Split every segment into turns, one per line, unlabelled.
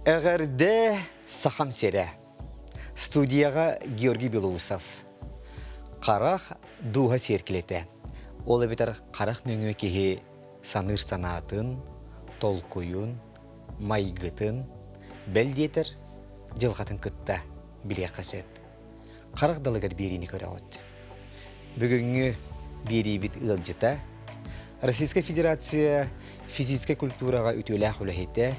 Эҕэрдэ Сахам сирэ. Студияҕа Георгий Белоусов. Харах дууһа сиэркилэтэ. Ол эбэтэр харах нөҥүө киһи саныыр санаатын, толкуйун, майгытын, бэл диэтэр, дьылҕатын кытта билиэххэ сөп. Харах далыгар биэриини көрөҕүт. Бүгүҥҥү биэриибит ыалдьыта Российскай Федерация физическэй культураҕа үтүөлээх үлэһитэ,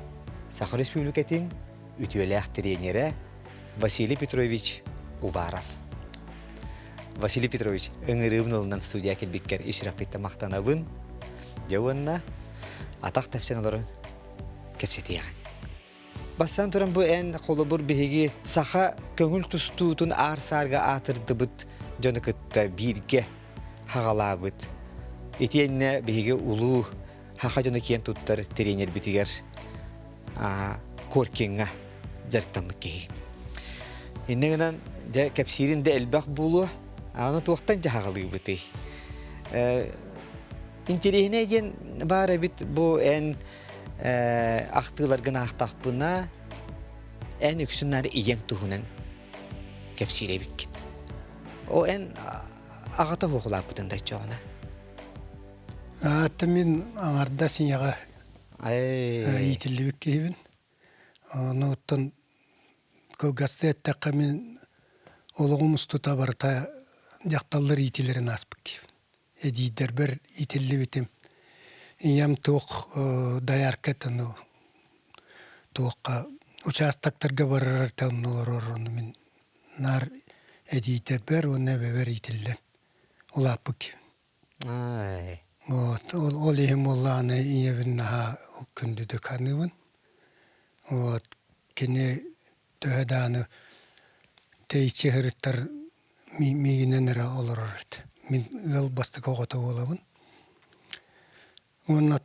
Саха Республикатын үтүөлээх тренерэ Василий Петрович Уваров. Василий Петрович, ыҥырыыбын ылынан студия кэлбиккэр ис сүрэхпиттэн махтанабын. Дьэ уонна атах тэпсэн олорон кэпсэтиэҕиҥ. Бастаан туран бу эн холобур биһиги саха көҥүл тустуутун аар-саарга аатырдыбыт дьону кытта бииргэ хаҕалаабыт. Итиэннэ биһиги улуу саха дьоно киэн туттар тренербитигэр Коркиҥҥа дьарыктаммыт киһи. Инньэ гынан дьэ кэпсиирин да элбэх буолуо. Аны туохтан дьаһаҕалыыбытый? Интэриэһинэй диэн баар эбит бу эн ахтыыларгын аахтахпына эн үксүн наар ийэҥ туһунан кэпсиир эбиккин. О эн аҕата уһуохулааппытын да оччоҕуна.
Аата мин аҥардас ийэҕэ иитиллибит киһибин. Ону оттон кылгастыы эттэххэ мин олоҕум устута барыта дьахталлар иитилэрин ааспыт киһибин. Эдьиийдэрбэр иитиллибитим. Ийэм туох доярка этэ туохха участоктарга барарар этэ онно олорор ону мин наар эдьиийдэрбэр уонна эбэбэр иитиллэн улааппыт киһибин. Вот ол ол иһин буоллаҕына ийэбин наһаа күндүтүк саныыбын. Вот кини төһө даҕаны тэйиччи сырыттар миигинэн эрэ олорор этэ. Мин ыал бастакы оҕото буолабын. Уонна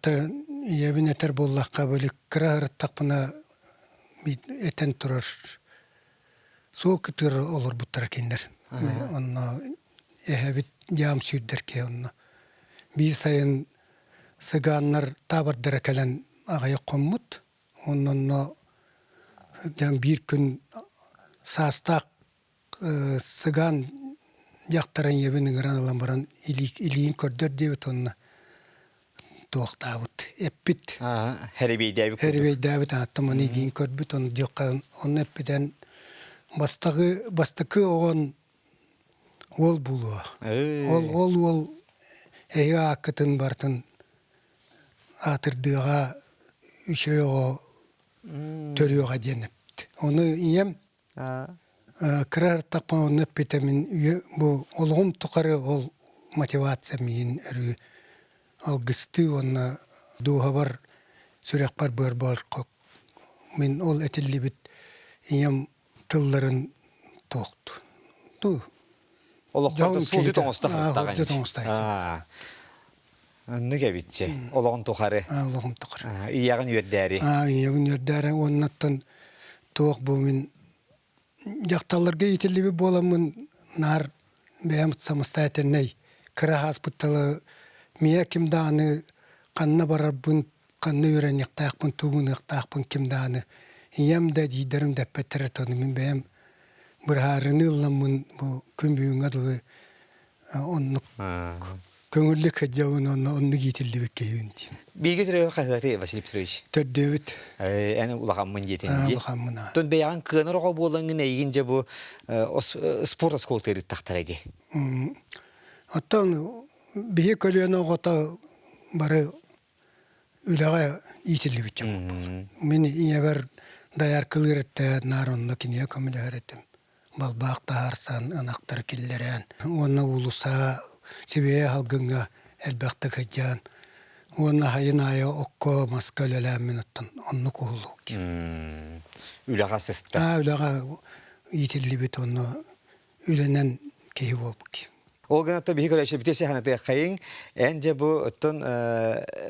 ийэбин этэр буоллахха били кыра сырыттахпына этэн турар суол кытыыр олорбуттара кинилэр. Онно эһэбит дьаам сүүрдэр киһи онно. Биир сайын сыгааннар таабырдара кэлэн аҕыйах хоммут. Уонна онно дьон биир күн саастаах сыгаан дьахтарын ийэбин ыҥыран ылан баран илиин көрдөр диэбит уонна туохтаабыт эппит
Хэрибиэйдээбит
Хэрибиэйдээбит ааттым ону илиин көрбүт ону дьылҕан онно эппитэн бастакы бастакы оҕон уол буолуо ол ол уол эһиги ааккытын барытын аатырдыаҕа үчүгэй оҕо төрүөҕэ диэн эппит ону ийэм кыра артахпына онно эппитэ мин бу олоҕум тухары ол мотивация миигин өрүү алгыстыы уонна дууһабар сүрэхпэр быар мин ол этиллибит ийэм тылларын туохту
Олоххо суолдьут оҥосто сырыттаҕын. Оннук эбитчи. Олоҕун тухары.
Олоҕум тухары.
Ийэҕин үөрдээри.
Ийэбин үөрдээри уоннаттан туох бу мин дьахталларга иитиллибит буоламмын наар бэйэм самостоятельнай кыра ааспытталы миэ ким даҕаны ханна барарбын ханна үөрэниэхтээхпин тугу гыныахтаахпын ким даҕаны ийэм да эдьиийдэрим да эппэттэрэ тону мин бэйэм быһаарыныы ылламмын бу күн бүгүҥҥэ дылы оннук көҥүллүк сылдьабын уонна оннук иитиллибит киһибин диим.
Бииргэ төрөөбүт хаһыаты Василий Петрович.
Төрдүөбүт.
Эн улахаммын диэтин дии.
Улахаммын.
Тон бэйэҕин кыанар оҕо буолаҥҥын эйигин дьэ бу спорт оскуолатыгар ыыттахтара дии.
Оттон биһи көлүөнэ оҕото бары үлэҕэ иитиллибит дьоммут. Мин ийэбэр дояркалыыр этэ, наар онно кинигэ көмөлөһөр этим. Балбаах таһаарсан, ынахтары киллэрэн, уонна уулусса сибиэһэй салгыҥҥа элбэхтик сылдьан, уонна сайын аайы окко, маска үлэлээммин оттон оннук уһуллубут.
Үлэҕэ сыста.
Аа, үлэҕэ иитиллибит онно үлэнэн киһи буолбут.
Ол гынан биһи көрөөччүбүтү сыһанатыаххайыҥ. Эн дьэ бу оттон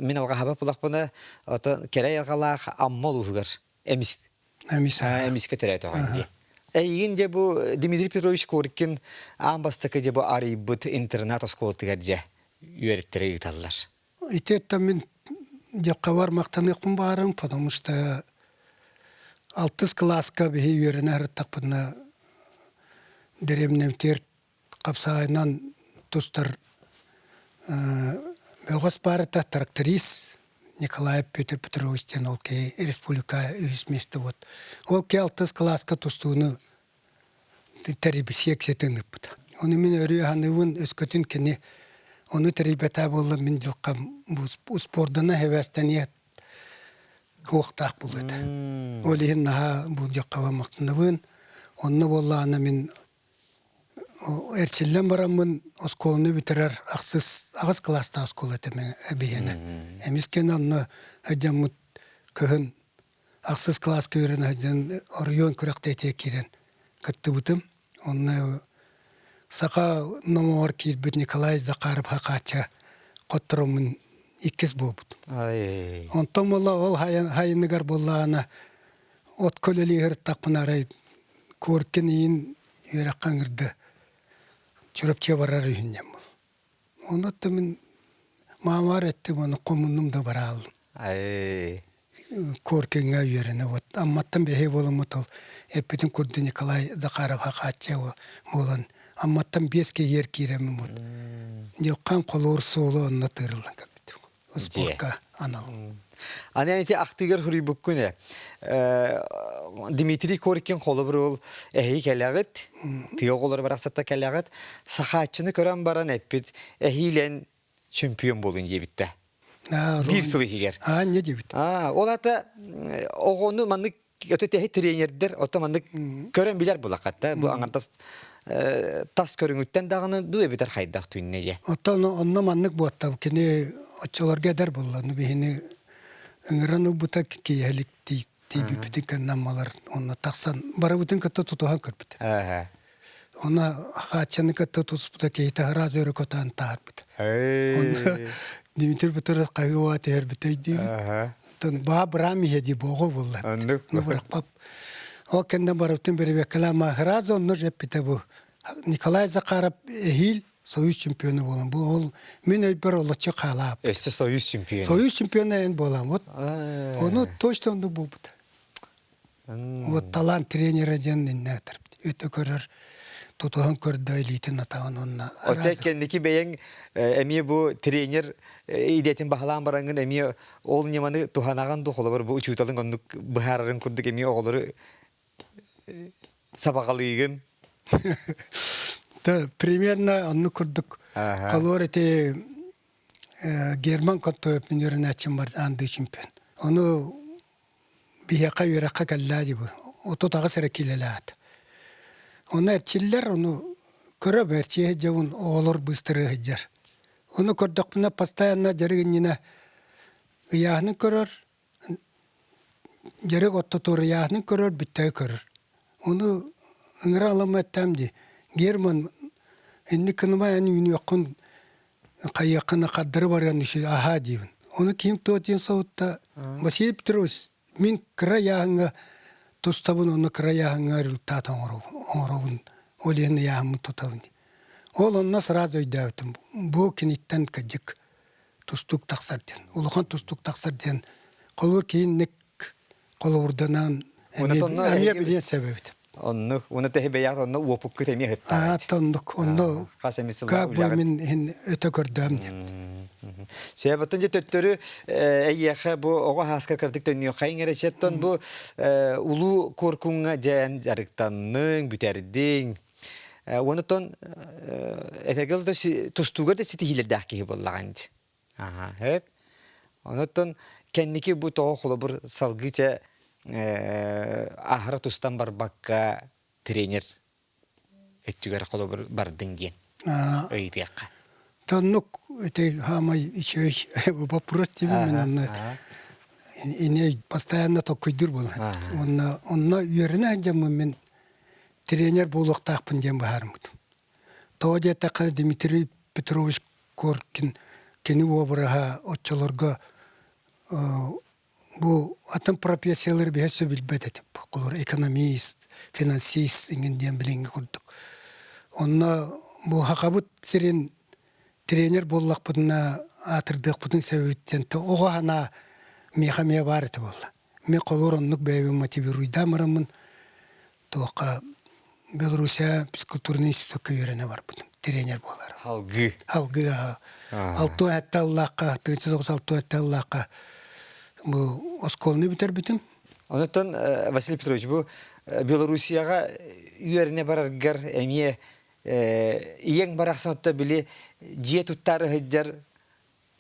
мин алҕаһаба булахпына оттон кэрэ айылҕалаах Амма улууһугар эмис
эмис
эмискэ төрөөтөҕүн дии. Эйигин дьэ бу Дмитрий Петрович Коркин аан бастакы дьэ бу арыйбыт интернат оскуолатыгар дьэ үөрэттэрэ ыыталлар.
Ити мин дьаххабар махтаныахпын баҕарым, потому что Алтыс кылааска биһи үөрэнэ сырыттахпытына дэриэбинэбитигэр хапсаҕайынан тустар бөҕөс баар этэ тракторист Николаев Петр Петрович диэн ол киһи республика үһүс миэстэ вот. Ол киһи алтыс кылааска тустууну тэрийбит секциятын ыыппыта. Ону мин өрүү аһаныыбын өскөтүн кини ону тэрийбэтэ буолла мин дьылҕам успуордана хэвээстэниэ уохтаах буолуо этэ. Ол иһин наһаа бу дьылҕабар махтанабын. Онно буоллаҕына мин эрчиллэн бараммын оскуоланы бүтэрэр ахсыс аҕыс кылаастаах оскуола этэ биһиэнэ. Эмис кэнэ онно сылдьаммыт кыһын ахсыс кылааска үөрэнэ сылдьан оройуон күрэхтэһиитигэр киирэн кыттыбытым. Онно саха номоҕор киирбит Николай Захаров Хахаачча хоттороммун иккис буолбут. Онтон буолла ол хайыныгар буоллаҕына от көлөлүү сырыттахпына арай Коркин иин үөрэххэ ыҥырда Чурапчыга барар үһүнньэм был. Онон мин маамаар эттим ону хомуннум да барааллым. Коркиҥҥа үөрэнэ вот Амматтан бэһиэ буоламмыт ол эппитин курдук Николай Захаров Хахаачча буолан Амматтан биэс киһиэр киирэммин вот дьылхан холуур суолу онно тыырыллан кэлбит спорка анал.
Аны ити ахтыгар хуруйбуккун э Дмитрий Коркин холобур ол эһи кэлэҕит тыа оҕолоро барахсатта кэлэҕит сахааччыны көрөн баран эппит эһиилэн чемпион буолун диэбиттэ. Биир сыл иһигэр.
Аа, не диэбит.
Аа, ол ата оҕону маннык өтө тэһи тренердер ото маннык көрөн билэр булакатта бу аҥардас тас көрүҥүттэн даҕаны дуу эбитэр хайдах түннэйэ.
Оттон онно маннык буоттав кини оччолорго эдэр буолла ну биһини ыҥыран ылбыта киэһэлик тиийбиппитин кэннэ аммалар онно тахсан барыбытын кытта тутуһан көрбүт. Онно хааччаны кытта туспута киһитэ ыраас өрө көтөөн таарбыт. Онно Дмитрий Петрович хаһыа түһэрбитэ өйдүүбүт. Оттон баа быраам иһэ дии боҕо буолла. Ну бырахпап. Ол кэннэ барыбытын бэрэбиэккэлээн ыраас онно эппитэ бу. Николай Захаров эһиил Союз чемпиона буолан бу ол мин өйбөр олоччу хаалаап.
Өссө Союз чемпиона.
Союз чемпиона эн буолан вот. Ону точно оннук буолбута. Вот талант тренера диэн иннэ өтө көрөр тутуһан көрдө илиитин атаҕын онно.
Оттон кэнники бэйэҥ эмиэ бу тренер идэтин баһылаан бараҥҥын эмиэ ол ньыманы туһанаҕын дуу холобур бу учууталыҥ оннук быһаарарын курдук эмиэ оҕолору сабаҕалыыгын?
Да, примерно оннук курдук. Холуор ити Герман Контоев мин үөрэнээччим бар аан чемпион. Ону биһиэхэ үөрэххэ кэллээ дии бу. 38 эрэ киилэлээт. Ону эрчиллэр, ону көрө эрчийэ дьабын оҕолор быстарыы сылдьар. Ону көрдөхпүнэ постоянно дьарык иннинэ ыйааһынын көрөр, Дьарык ортотуоруйааһынын көрөр, бүттэги көрөр. Ону ыҥыра аламма эттэм дии. Герман, инник гыныма эн үүнүөххүн, хайыаххына хардары барыан үчү аһаа диибин. Ону ким туо диэн соһутта Василий Петрович, мин кыра ыйааһыҥҥа тустабын, онно кыра ыйааһыҥҥа результат оҥоробун, ол иһин ыйааһыммын тутабын. Ол онно сразу өйдөөбүтүм. Бу киниттэн кырдьык тустуук тахсар диэн, улахан тустуук тахсар диэн холобур киинник холобурданан эмиэ билиэн сөп эбит.
Оннук, уна тэһи бэйэҕит онно уопуккут эмиэ
ыттаҕыт. Аа, оннук, онно
хас эмис сыллаах
как бы мин иһин өтө көрдөм диэбит.
Сөбөттөн дьэ төттөрү эйиэхэ бу оҕо хааскар кырдык төннүөххэйиҥ эрэ четтон бу улуу Куоркуҥҥа дьээн дьарыктанныҥ, бүтэрдиҥ. Онтон этэгэл да тустууга да ситиһиилэрдээх киһи буоллаҕын дии. Аха, хөп. Онтон кэнники бу тоҕо холобур салгыы чэ аһара тустан барбакка тренер өттүгэр холобур бардыҥ диэн ыйытыахха.
Тоннук ити хаамай үчүгэй вопрос диибин мин онно ини постоянно токкуйдуур буолан. Онно онно үөрэнэ сылдьаммын мин тренер буолуохтаахпын диэн быһаарыммытым. Тоҕо диэтэххэ Дмитрий Петрович Коркин кини уобараһа оччолорго бу атын профессиялары биһэ сөп билбэт этим. Холобур, экономист, финансист иҥин диэн билиҥҥи курдук. Онно бу Хахабыт сирин тренер буоллахпытына аатырдыахпытын сөбүттэн оҕо санаа миэхэ эмиэ баар этэ буолла. Мен холуур оннук бэйэбин мотивируйдаан бараммын туохха Белоруссия физкультурный институкка үөрэнэ барбытым. Тренер буолар.
Алгыы.
Алгыы. Алтуа этте аллаахха, 1906 аллаахха бу оскуоланы бүтэрбитим.
Онтон Василий Петрович бу Белоруссияҕа үөрэнэ бараргар эмиэ ийэҥ барахсан били дьиэ туттаары сылдьар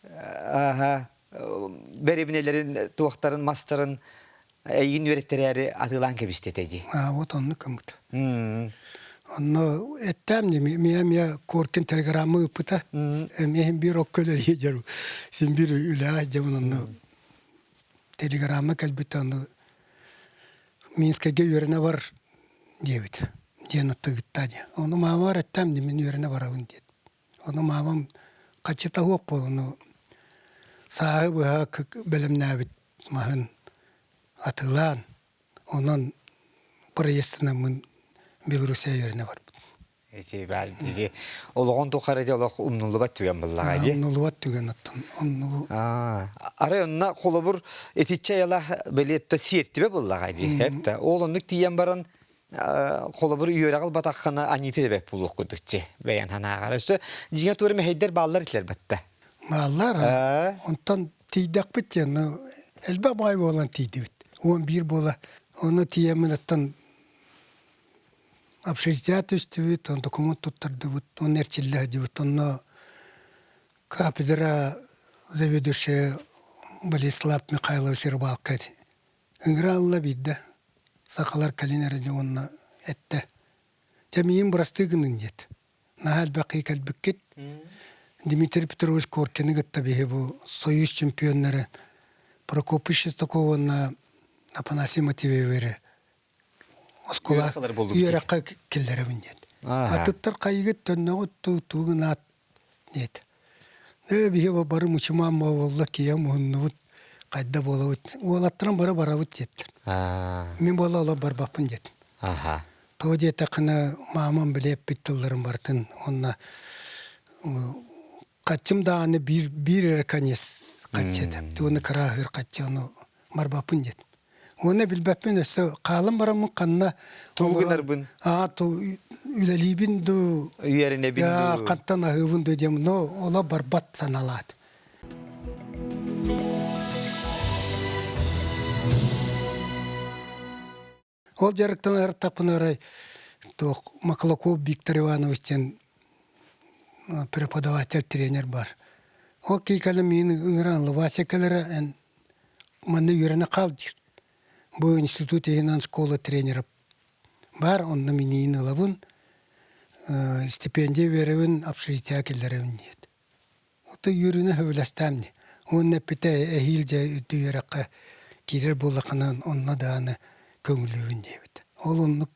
Ааһа, бэрэбинэлэрин, туохтарын, мастарын эйигин үөрэттэрээри атыылаан кэбистэ этэ дии.
Аа, вот оннук гыммыт. Онно эттэм дии, миэ эмиэ Коркин телеграмма ыыппыта. Эмиэ иһин биир окко үлэлиир дьару. Син биир үлэҕэ дьабын онно телеграмма кэлбитэ ону Минскэйгэ үөрэнэ бар диэбит. Диэн аттыгытта дии. Ону маамабар эттэм дии, мин үөрэнэ барабын диэт. Ону маамам хаччыта суох буолан сааһы быһа бэлэмнээбит маһын атыылаан, онон проездынан Белоруссия үөрэнэ барбыт.
Ити баар ити олоҕун тухары ити олох умнуллубат түгэн буоллаҕа дии.
Умнуллубат түгэн оттон оннугу.
Арай онно холобур итиччэ айылаах бэлиэттэ сиэртибэ буоллаҕа дии. Эптэ ол оннук тиийэн баран холобур үөрэҕи ылбатаххына аньыыта да бэрт буолуох курдук дии бэйэн санааҕар өссө дьиҥэ туора мэһэйдэр бааллар этилэр батта
бааллар онтон тиийдэхпит диэн элбэх баай буолан тиийдибит 11 буола ону тиийэммин оттон общежитие түстүбүт он документ туттардыбыт он эрчиллэ сылдьыбыт онно кафедра заведующая Болеслав Михайлович Рыбалка Ыҥыра ылла биирдэ, сахалар кэлин эрэ дьэ уонна эттэ: «Дьэ миигин бырастыы гыныҥ» диэт. «Наһаа элбэх киһи кэлбиккит. Дмитрий Петрович Коркины кытта биһи бу Союз чемпионнары Прокопий Шестаков уонна Афанасий Матвеевы оскуола үөрэххэ киллэрэбин» диэт. Атыттар хайыгыт төннөҕүт туу туугунаат диэт. Ээ биһи бары мучумаан буолла киһи муһуннубут хайда буолабыт уолаттарым бары барабыт диэттэр. Мин буола олор барбаппын диэтим. Тоҕо диэтэххинэ маамам били эппит тылларын барытын уонна хаччым даҕаны биир биир эрэ конец хаччы этэ. Уонна кырааһыыр хаччы ону барбаппын диэтим. Уонна билбэппин өссө хаалан бараммын ханна
Тугу гынарбын?
Аа, ту үлэлиибин дуу,
үөрэнэбин дуу.
Хантан аһыыбын дуу диэм, но ола барбат саналаат. Ол дьарыктан артаппын арай туох Маклаков Виктор Иванович диэн преподаватель тренер бар. Ол киикэлэ миин ыҥыран Вася кэлэрэ эн манна үөрэнэ хаал диир. Бу институт иһинэн школа тренера бар, онно миниин ылабын, стипендия биэрэбин, общежитие киллэрэбин диэт. Ото үөрүүнү сөбүлэстэм дии. Уонна эппитэ эһиил дьэ үрдүк үөрэххэ киирэр буоллаххына онно даҕаны көҥүллүүбүн диэбит. Ол оннук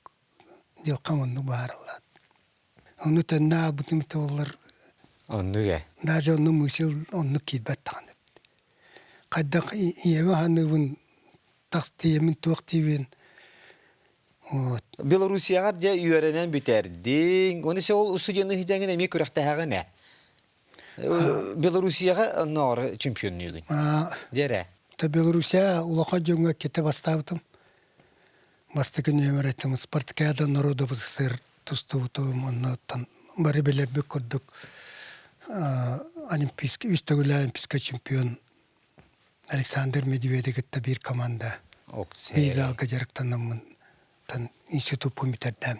дьылҕам оннук баарыллаат. Ону төннө аалбытым буоллар
Оннук ээ.
Даже онно мысыл оннук киирбэт даҕаны. Хайдах ийэбин ханыыбын тас тиийэммин туох диибин вот.
Белоруссияҕар дьэ үөрэнэн бүтэрдиҥ. Оны се ол устудьуонну сидьэҥин эмиэ күрэхтэһэҕин ээ. Белоруссияҕа оннооҕор чемпионнүүгүн. Дьэрэ.
Та Белоруссия улахан дьоҥҥо кете бастаабытым. Бастакы нүөмэр этим спартакиада народов СССР тустубутум оннуттан бары билэрбит курдук олимпийский үс төгүлэ олимпийскай чемпион Александр Медведи кытта биир команда биир залга дьарыктанаммын тан институппун бүтэрдэм.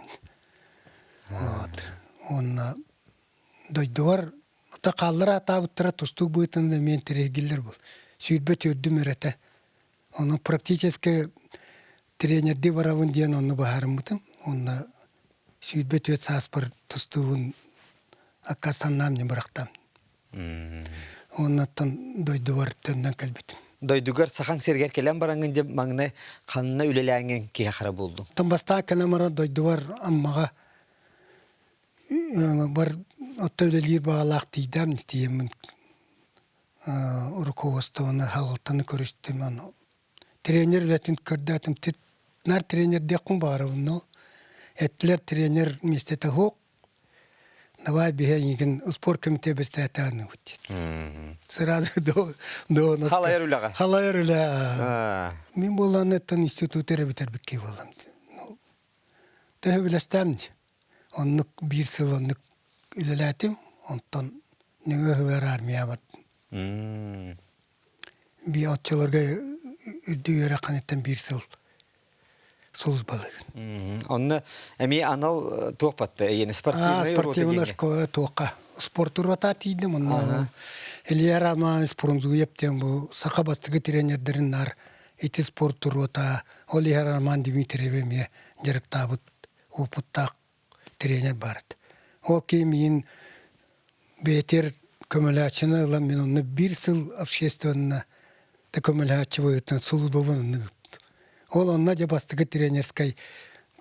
Вот. Уонна дойдубар та хааллара атаабыттара тустуук быһыытынан эмиэ интэриэһиргиллэр буол. 24 эрэтэ. Ону практически тренердии барабын диэн онно быһаарыммытым. Уонна 24 сааспар тустуубун аккаастаннаам не бырахтам. Уоннаттан дойдубар төннөн кэлбитим.
Дойдугар сахаҥ сиригэр кэлэн бараҥҥын дьэ маҥнай ханна үлэлээҥҥин киһи хара булдуҥ?
Тон бастаан кэлэн баран дойдубар Аммаҕа бар отто үлэлиир баҕалаах тиийдэм тиийэммин руководствоны халалтаны көрүстүм ону тренер үлэтин көрдөөтүм наар тренердиэхпин баҕарабын но эттилэр тренер миэстэтэ суох. Давай биһэ эйигин спорт комитет бэстээтээнныбыт диэт. Сразу до до нас
Халайар үлэҕэ.
Халайар үлэ. Мин буолланыттан институт эрэ бүтэрбикки буоллам. Ну, төһө билэстэм Оннук биир сыл оннук үлэлээтим. Онтон нөҥүө ыһылар армия бардым. Би оччолорго үрдүк үөрэххиниттэн биир сыл службалыгын.
Онно эмиэ анал туох батта эйиэнэ спортивный
спортивный школа туохха спорт уруота тиийдим онно Илья Романович Пурунзуев диэн бу саха бастакы тренердэрин наар ити спорт уруота ол иһэр Роман Дмитриев эмиэ дьарыктаабыт опыттаах тренер баар этэ. Ол киһи миин бэйэтигэр көмөлөөччүнү ылан мин онно биир сыл общественно да көмөлөөччү быһыытынан службабын онно ыыппыт. Ол онно дьэ бастакы тренерскэй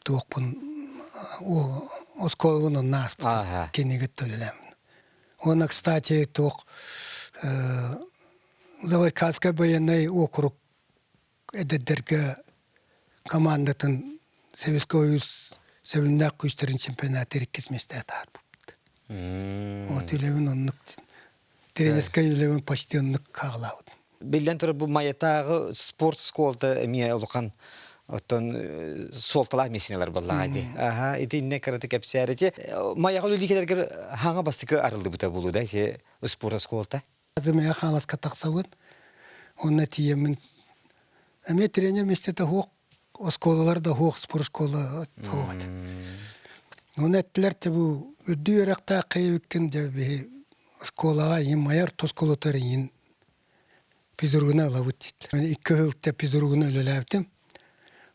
туохпун оскуолабын онно ааспытым. Кинигэ төлөлөөмүн. Уонна, кстати, туох Забайкальскай военный округ эдэрдэргэ командатын Советский Союз сөбүлүнээх күүстэрин чемпионатыгар иккис миэстэҕэ таһаарбыппыт. Вот үлэбин оннук тренерскэй үлэбин почти оннук хаалаабытым.
Биллэн турар, бу Майатааҕы спорт школата эмиэ улахан оттон суолталаах миэстэлэр буоллаҕа ити. Аха, ити иннэ кыраты кэпсээр ити. Майаҕа үлэлии кэлэргэр хаҥа бастакы арыллыбыта буолуу да ити спорт школата?
Зымыйа хааласка тахсабын. Онно тиийэммин эмиэ тренер миэстэтэ суох, оскуолалар да суох, спортшкола суох этэ. Оны эттилэр те бу үрдүк үөрэхтээх киһибиккин дьэ биһи школаҕа иин майар оскуолатыгар иин физругуна ылабыт дииллэр. Икки сыл те физругуна үлэлээбитим.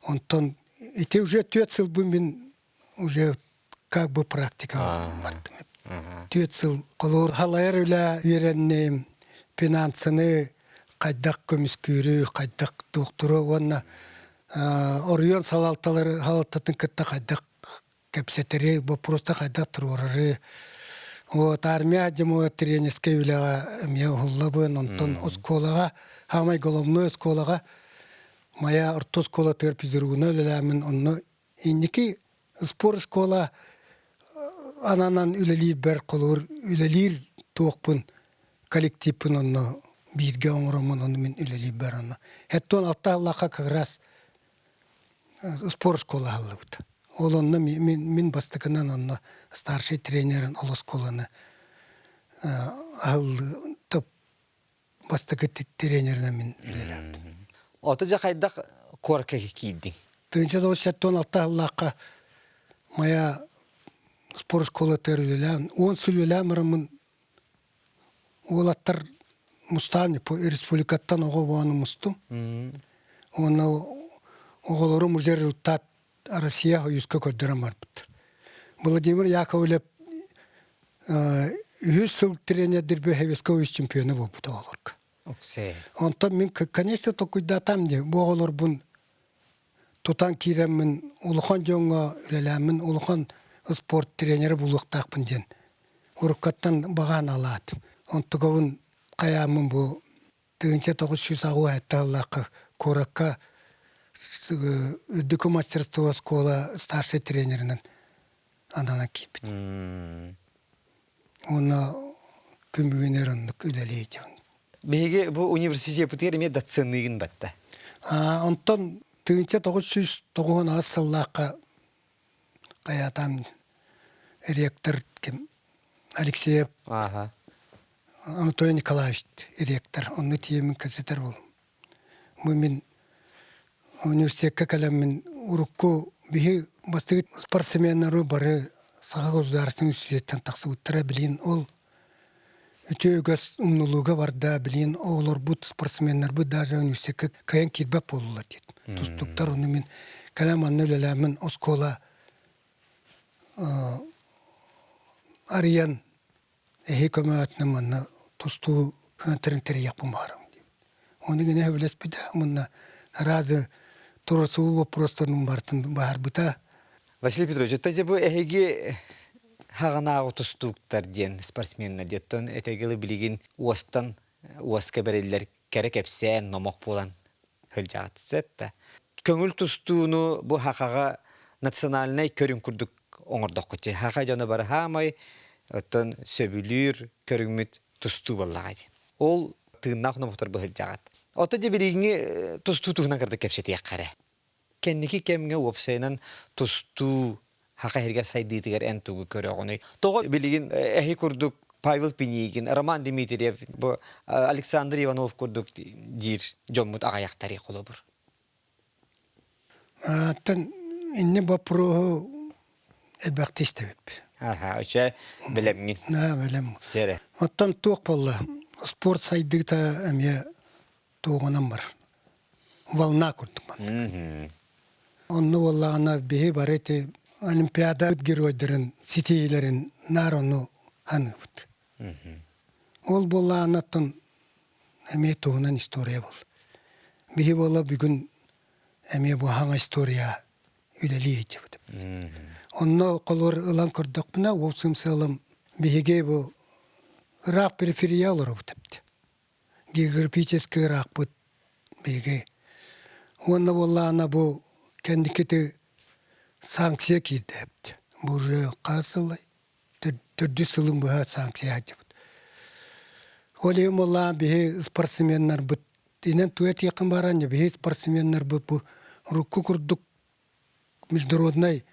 Онтон ити уже түөрт сылбын мин уже как бы практика бардым. Түөрт сыл холуур халайар үлэ үөрэнним, финансыны хайдах көмүскүүрү, хайдах туохтуру уонна оройуон салалталары салалтатын кытта хайдах кэпсэтэри, боппуруоста хайдах туруорары. Вот армия дьомо тренерскэй үлэҕэ эмиэ уһуллабын, онтон оскуолаҕа, хаамай головной оскуолаҕа моя орто оскуолатыгар физругуна үлэлээмин, онно Инники спорт школа ананан үлэлиирбэр холобур үлэлиир туохпун коллективпын онно бииргэ оҥороммун ону мин үлэлиирбэр онно хэттон алта аллаха как раз спорт школа аһыллыбыт. Ол онно мин, мин бастакынан онно старший тренерин ол оскуоланы аһыллыы бастакы тренеринэн мин үлэлээбитим.
Ото дьэ хайдах куоракка киирдиҥ?
1976 сыллаахха моя спорт школатыгар үлэлээн, 10 сыл үлэлээн бараммын уолаттар мустаан республикаттан оҕо буолан мустум. Уонна оҕолорум уже результат Россия Союзка көрдөрөн барбыттар. Владимир Яковлев үһүс сыл тренердирбе Советский Союз чемпиона буолбут оҕолорго. Онтон мин конечно толкуйдаатам дии бу оҕолорбун тутан киирэммин улахан дьоҥҥо үлэлээммин улахан спорт тренерэ буолуохтаахпын диэн уруккаттан баҕаан алаатым. Онтугабын хайааммын бу 1987 сыллаахха куоракка үрдүкү мастерство оскуола старшай тренеринэн ананан киирбит. Уонна күн бүгүн эр оннук үлэлиэйдиэн.
Биһиги бу университеппытыгар эмиэ доценныгын батта.
Онтон 1998 сыллаахха хайаатаан ректор ким Алексеев Анатолий Николаевич ректор онно тиийэммин кэпсэтэр буолум. Бу мин университекка кэлэммин урукку биһи бастакы спортсменнары бары Саха государственный университеттан тахсыбыттара билигин ол үтүө үгэс умнулууга барда билигин оҕолорбут спортсменнарбыт даже университекка кыайан киирбэт буоллулар диэт тустуктар ону мин кэлэн манна үлэлээммин оскуола арыйан эһи көмөтүнэн манна тустуу ыантарын тэрийиэхпин баҕарабын диэбит. Ону гына сөбүлэспитэ уонна разы туруорсуу боппуруостарын барытын быһаарбыта.
Василий Петрович, оттон бу эһиги хаҕанааҕы тустууктар диэн спортсменнар диэттэн этэгили билигин уостан уоска бэриллэр кэрэ кэпсээн номох буолан сылдьаҕыт сөп да. Көҥүл тустууну бу хахаҕа национальнай көрүҥ курдук оҥордоххут. Хаха дьоно бары хаамай. Оттон сөбүлүүр көрүҥмүт тустуу буоллаҕа дии. Ол тыыннаах номохтор быһылдьаҕыт. Ото дьэ билиҥҥи тустуу туһунан кырдык кэпсэтиэххэ эрэ. Кэнники кэмҥэ уопсайынан тустуу хаха иһигэр сайдыытыгар эн тугу көрөҕүнүй? Тоҕо билигин эһи курдук Павел Пинигин, Роман Дмитриев, бу Александр Иванов курдук диир дьоммут аҕайахтарый холобур?
Оттон инни боппуруоһу элбэхтик истэбиппит.
Аха, өчө бэлэмҥин.
Да, бэлэм.
Дьэрэ.
Оттон туох буолла? Спорт сайдыыта эмиэ туоҕунан бар. Волна курдук маннык. Онно буоллаҕына биһи бары ити Олимпиада геройдарын ситиһиилэрин наар ону аныыбыт. Ол буоллаҕына оттон эмиэ туһунан история буол. Биһи буола бүгүн эмиэ бу хаҥа история үлэлии сылдьыбыт. Онно холуор ылан көрдөхпүнэ, уопсум сыалым биһиги бу ыраах периферия олоробут эбит. Географическай ыраахпыт биһиги. Уонна буоллаҕына бу кэнники санкция киирдэ эбит. Бу уже хас сылай? Төрдүс сылын быһа санкция сылдьыбыт. Ол иһин буоллаҕына биһи спортсменнарбыт инэн туя этиэххин баран биһи спортсменнарбыт бу урукку курдук международнай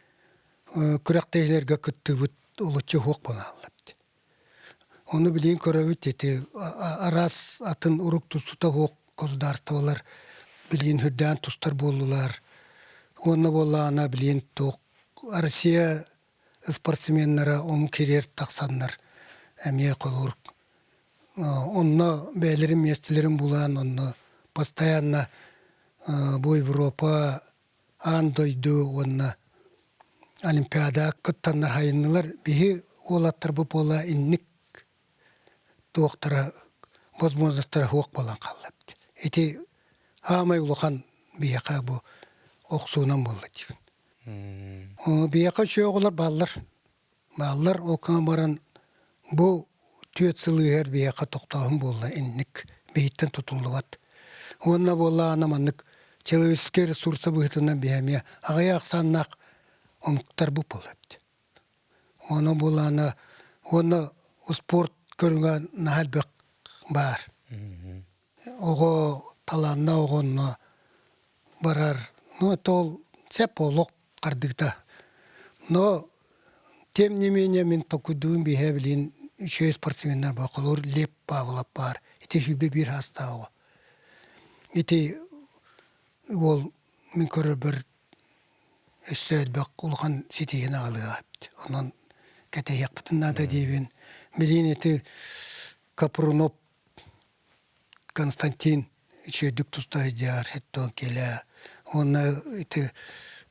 күрэхтэһиилэргэ кыттыыбыт олоччу суох буолааллар эбит. Ону билигин көрөбүт ити араас атын урук тустуута суох государстволар билигин үрдээн тустар буоллулар. Уонна буоллаҕына билигин туох Россия спортсменнара омук ириэр тахсаннар эмиэ холуур онно бэйэлэрин миэстэлэрин булан онно постоянно бу Европа аан дойду уонна Олимпиада кыттаннар хайыннылар биһи уолаттарбыт буола инник туохтара возможностара суох буолан хаалла эбит. Ити аамай улахан биһиэхэ бу охсуунан буолла диибин. Биһиэхэ үчүгэй оҕолор бааллар. Бааллар ол гынан баран бу түөрт сыл иһэр биһиэхэ тохтооһун буолла инник биһиттэн тутуллубат. Уонна буоллаҕына маннык человеческай ресурса быһыытынан биһи эмиэ аҕыйах ахсааннаах омуктарбыт буолла эбит. Ону буоллаҕына уонна успуорт көрүҥэ наһаа элбэх баар. Оҕо талааннаах оҕо онно барар. Ну это ол сеп олох хардыыта. Но тем не менее мин толкуйдуун биһэ билин үчүгэй спортсменнар бар. Холобур Лев Павлов баар. Ити сүүрбэ биир саастаах оҕо. Ити уол мин көрөрбөр өссө элбэх улахан ситиһиини аҕалыаҕа эбит. Онон кэтэһиэхпитин наада диибин. Билигин ити Капрунов Константин үчүгэйдик туста сылдьар, оттон кэлэ уонна ити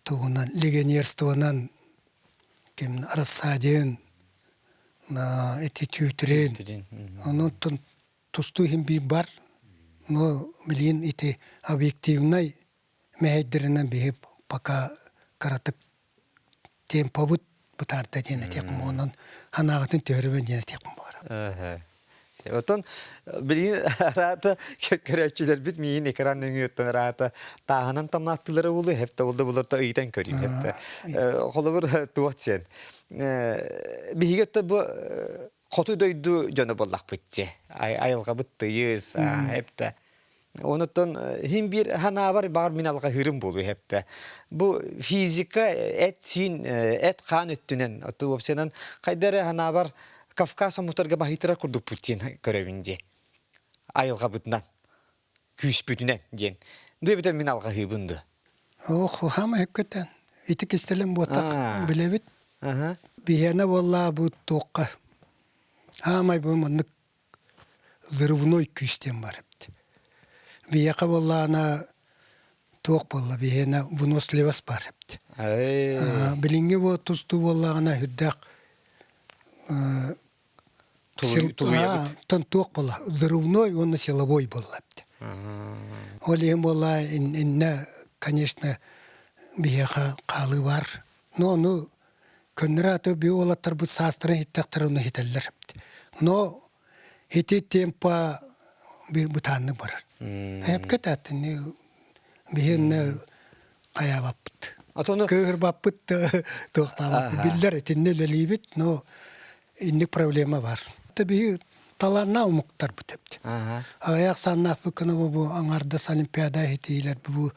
тугунан легионерствонан ким Рассадин ити Тютрин онон тустуу иһин биир бар но билигин ити объективнай мэһэйдэринэн биһи пока кыратык темпобут бытаарда диэн этиэхпин онон санааҕытын түһэрбин диэн этиэхпин баҕарабын.
Оттон билигин араата көрөөччүлэрбит миигин экран нөҥүөттэн араата тааһынан тамнааттылара уулу хепте булда буларта ыйытан көрүү хепте. Холобур туох сен. Биһиги өттө бу хоту дойду дьоно буоллахпыт дьэ. Айылҕабыт тыйыс, хепте. Онуттан хин биир ханаабар баҕар мин алҕаһыырым буолуо хэптэ. Бу физика эт-сиин, эт-хаан өттүнэн, отту уопсайынан хайда эрэ ханаабар Кавказ омуктарга баһыйтарар курдукпут диэн көрөбүн дии. Айылҕабытынан, күүспүтүнэн диэн. Дуу эбэтэр мин алҕаһыыбын дуо?
Ох, хаама өккөтөн. Ити кистэлэҥ буотах билэбит. Биһиэнэ буоллаа бу туохха. Аамай бу маннык взрывной күүс диэн бар эбит. Биһиэхэ буоллаҕына туох буолла биһиэнэ выносливость бар эбит. Билиҥҥи бу тустуу буоллаҕына үрдээх тон туох буолла взрывной уонна силовой буолла эбит. Ол иһин буолла иннэ конечно биһиэхэ хаалыы бар. Но ону Көннөрү аты би уолаттарбыт саастарын иһиттэхтэрэ ону иһитэллэр. Но ити темпа бытааннык барар. Эпке тааттыны биһиэннэ хайаабаппыт.
Атону
Кыыһырбаппыт туохтаабаппыт биллэр итиннэ үлэлиибит, но Инник проблема бар. Биһи талааннаах омуктарбыт эбит. Аҕыйах саннаахпыккына бу аҥардас олимпиада иһитиилэр бу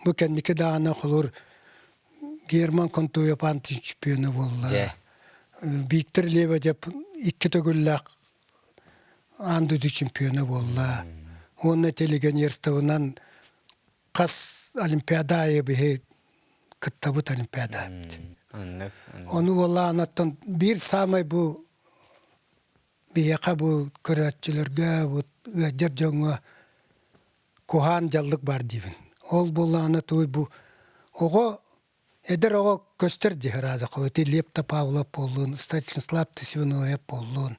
бу кэнники даҕаны холур Герман Контуев чемпиона буолла. Виктор Лебедев икки төгүллээх аан дойду чемпиона буолла. Уонна телегенерствонан хас олимпиада аайы биһи кыттабыт олимпиада. Ону буоллаҕынаттан биир саамай бу биһиэхэ бу көрөөччүлэргэ бу ыалдьар дьоҥҥо куһаан дьаллык баар диибин. Ол буоллаҕына туй бу оҕо эдэр оҕо көстөр дии ырааза ити Лепта Павлов буоллун, Станислав Тысвиноев буоллун,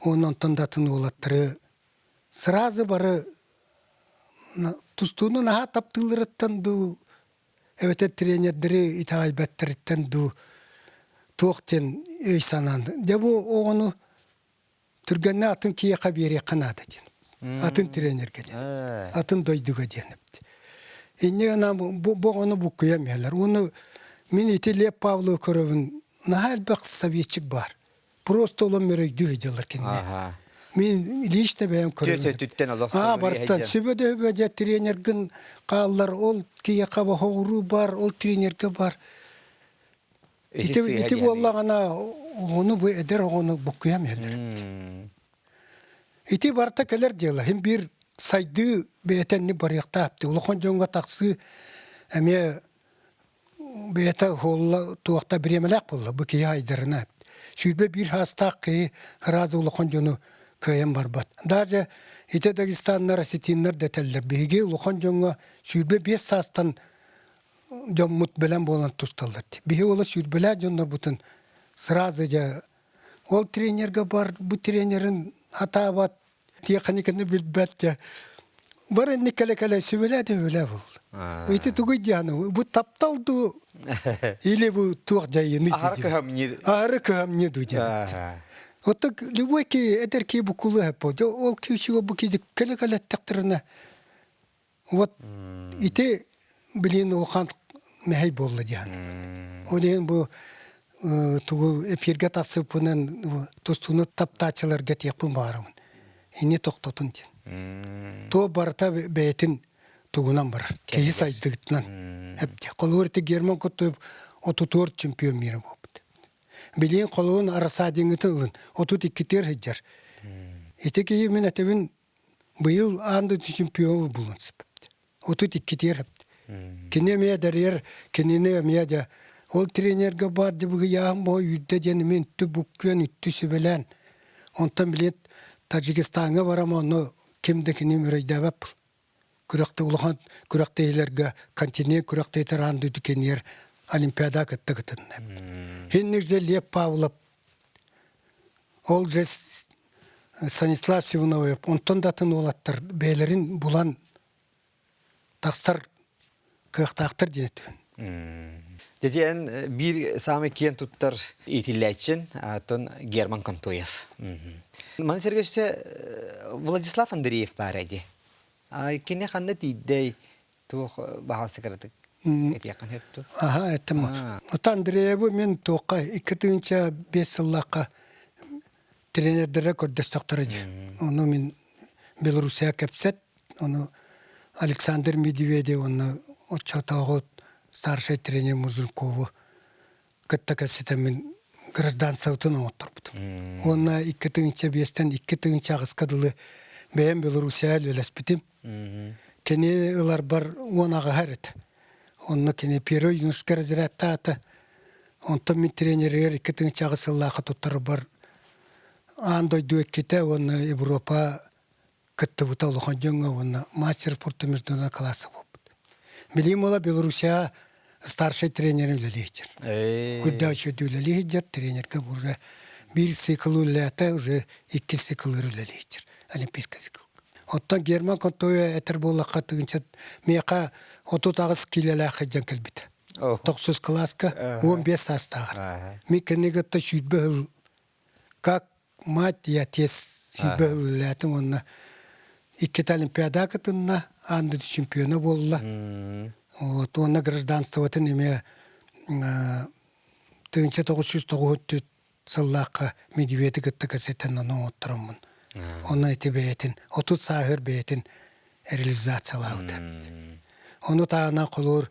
уонна онтон да атын уолаттары сразу бары тустууну наһаа таптыылларыттан дуу, эбэтэр тренердэри итэҕэйбэттэриттэн дуу туох диэн өй санаан. Дьэ бу оҕону түргэннэ атын киһиэхэ биэриэххэ наада диэн. Атын тренергэ диэн. Атын дойдуга диэн. Инньэ гынан бу оҕону буккуйан иһэллэр. Уонна мин ити Лев Павловы көрөбүн, наһаа элбэх советчик баар. Просто олом мөрөйдүү сылдьаллар кинини. Мин лично бэйэм көрөбүн.
Түөтүттэн олох
Аа, барыттан сүбэ-дөбө дьэ тренергин хааллар, ол киһиэхэ хоҕуруу бар, ол тренергэ бар. Ити, ити буоллаҕына оҕону бу эдэр оҕону буккуйан иһэллэр эбит. Ити барыта кэлэр дьыала. Һин биир сайдыы бэйэтэ барыахтаах. Улахан дьоҥҥо тахсыы эмиэ бэйэтэ уолла туохта бириэмэлээх буолла бу киһи айдарына. 21 саастаах киһи ыраас улахан дьону кыайан барбат. Даже ити дагестаннар, осетиннар дэтэллэр. Биһиги улахан дьоҥҥо 25 саастан дьоммут бэлэм буолан тусталлар. Биһи ола сүүрбэлээх дьоннорбутун сразу дьэ ол тренергэ бар, бу тренерин атаабат, тиэхиниканы билбэт дьэ. Бар инник кэлэ-кэлэ сүбэлээ да сүбэлээ был. Ити тугуй дианы, бу таптал дуу или бу туох дьайыны
Аһары кыһамньы.
Аһары кыһамньы дуу диэн. Оттон любой ки эдэр ки букулу хэппо. Ол күүсүгө бу ки кэлэ-кэлэ Вот ити билин улахан мэһэй буолла диэн. Ол иһин бу тугу эфиргэ тахсыппынан тустууну таптааччыларга тиэхпин баҕарабын. Ини тохтотун диэн. Туо барыта бэйэтин тугунан барар. Киһи сайдыытынан. Эпти. Холобур ити Герман Кутуев отутуор чемпион мира буолбут. Билигин холуун Арасадиҥҥытын ылын 32-тиэр сылдьар. Ити киһи мин этэбин Быйыл аан дойду чемпиона булан сыппыт. 32-тиэр эбит. Кини эмиэ дэрийэр, кинини эмиэ дьэ ол тренергэ баар дьыбыгыйааһын боо үүрдэ диэн эмиэ үттү буккуйан, үттү сүбэлээн. Онтон билиэт Таджикистаҥҥа барам онно ким да кини мөрөйдөөбөт был. Күрэхтэ улахан күрэхтэһиилэргэ континент күрэхтэһиитэр аан дойду кэннигэр Олимпиада кытта кытынна. Хинник же Лев Павлов ол же Станислав Сивуновев онтон да атын уолаттар бэйэлэрин булан тахсар кыахтаахтар диэн этибин.
Дэтиэн биир саамай киэн туттар иитиллээччин атын Герман Контоев. Маны сэргэ өссө Владислав Андреев баар эди. Кини ханна тиийдэй туох баһаасы кыратык этиэххин сөп
Аха, эттим. Ота Андреевы мен туохха 2005 сыллаахха тренердэрэ көрдөстөхтөрө дии. Ону мин Белоруссия кэпсэт, ону Александр Медведев уонна оччотооҕу старшай тренер Музыркову кытта кэпсэтэммин гражданствотын оҥотторбутум. Уонна 2005-тэн 2008-ка дылы бэйэм Белоруссия үлэлэспитим. Кини ыларбар 10 аҕыһар этэ. Онно кини первый юношеский разрядтаата. Онтон мин тренеригэр 2008 сыллаахха туттарбар аан дойду иккитэ уонна Европа кыттыбыта улахан дьоҥҥо уонна мастер спорта международного класса буолбут. Билигин буола Белоруссия старшай тренерин үлэлиир. Курда үчүгэй үлэлиир тренергэ уже биир цикл үлэлээтэ уже икки циклыр үлэлиир олимпийский цикл. Оттон Герман Контоев этэр буоллахха тыынча миэхэ 38 киилэлээх сылдьан кэлбитэ. Тохсус кылааска 15 саастааҕар. Мин кэннигэтэ 20 сыл как мать и отец 20 сыл үлэлээтим уонна иккитэ олимпиада кытынна, аан дойду чемпиона буолла. Вот, уонна гражданствотын эмиэ 1994 сыллаахха Медведи кытта кэсэтэн ону оҥоттороммун. Онно ити бэйэтин 30 сааһыр бэйэтин реализациялаабыта. Ону таһынан холуур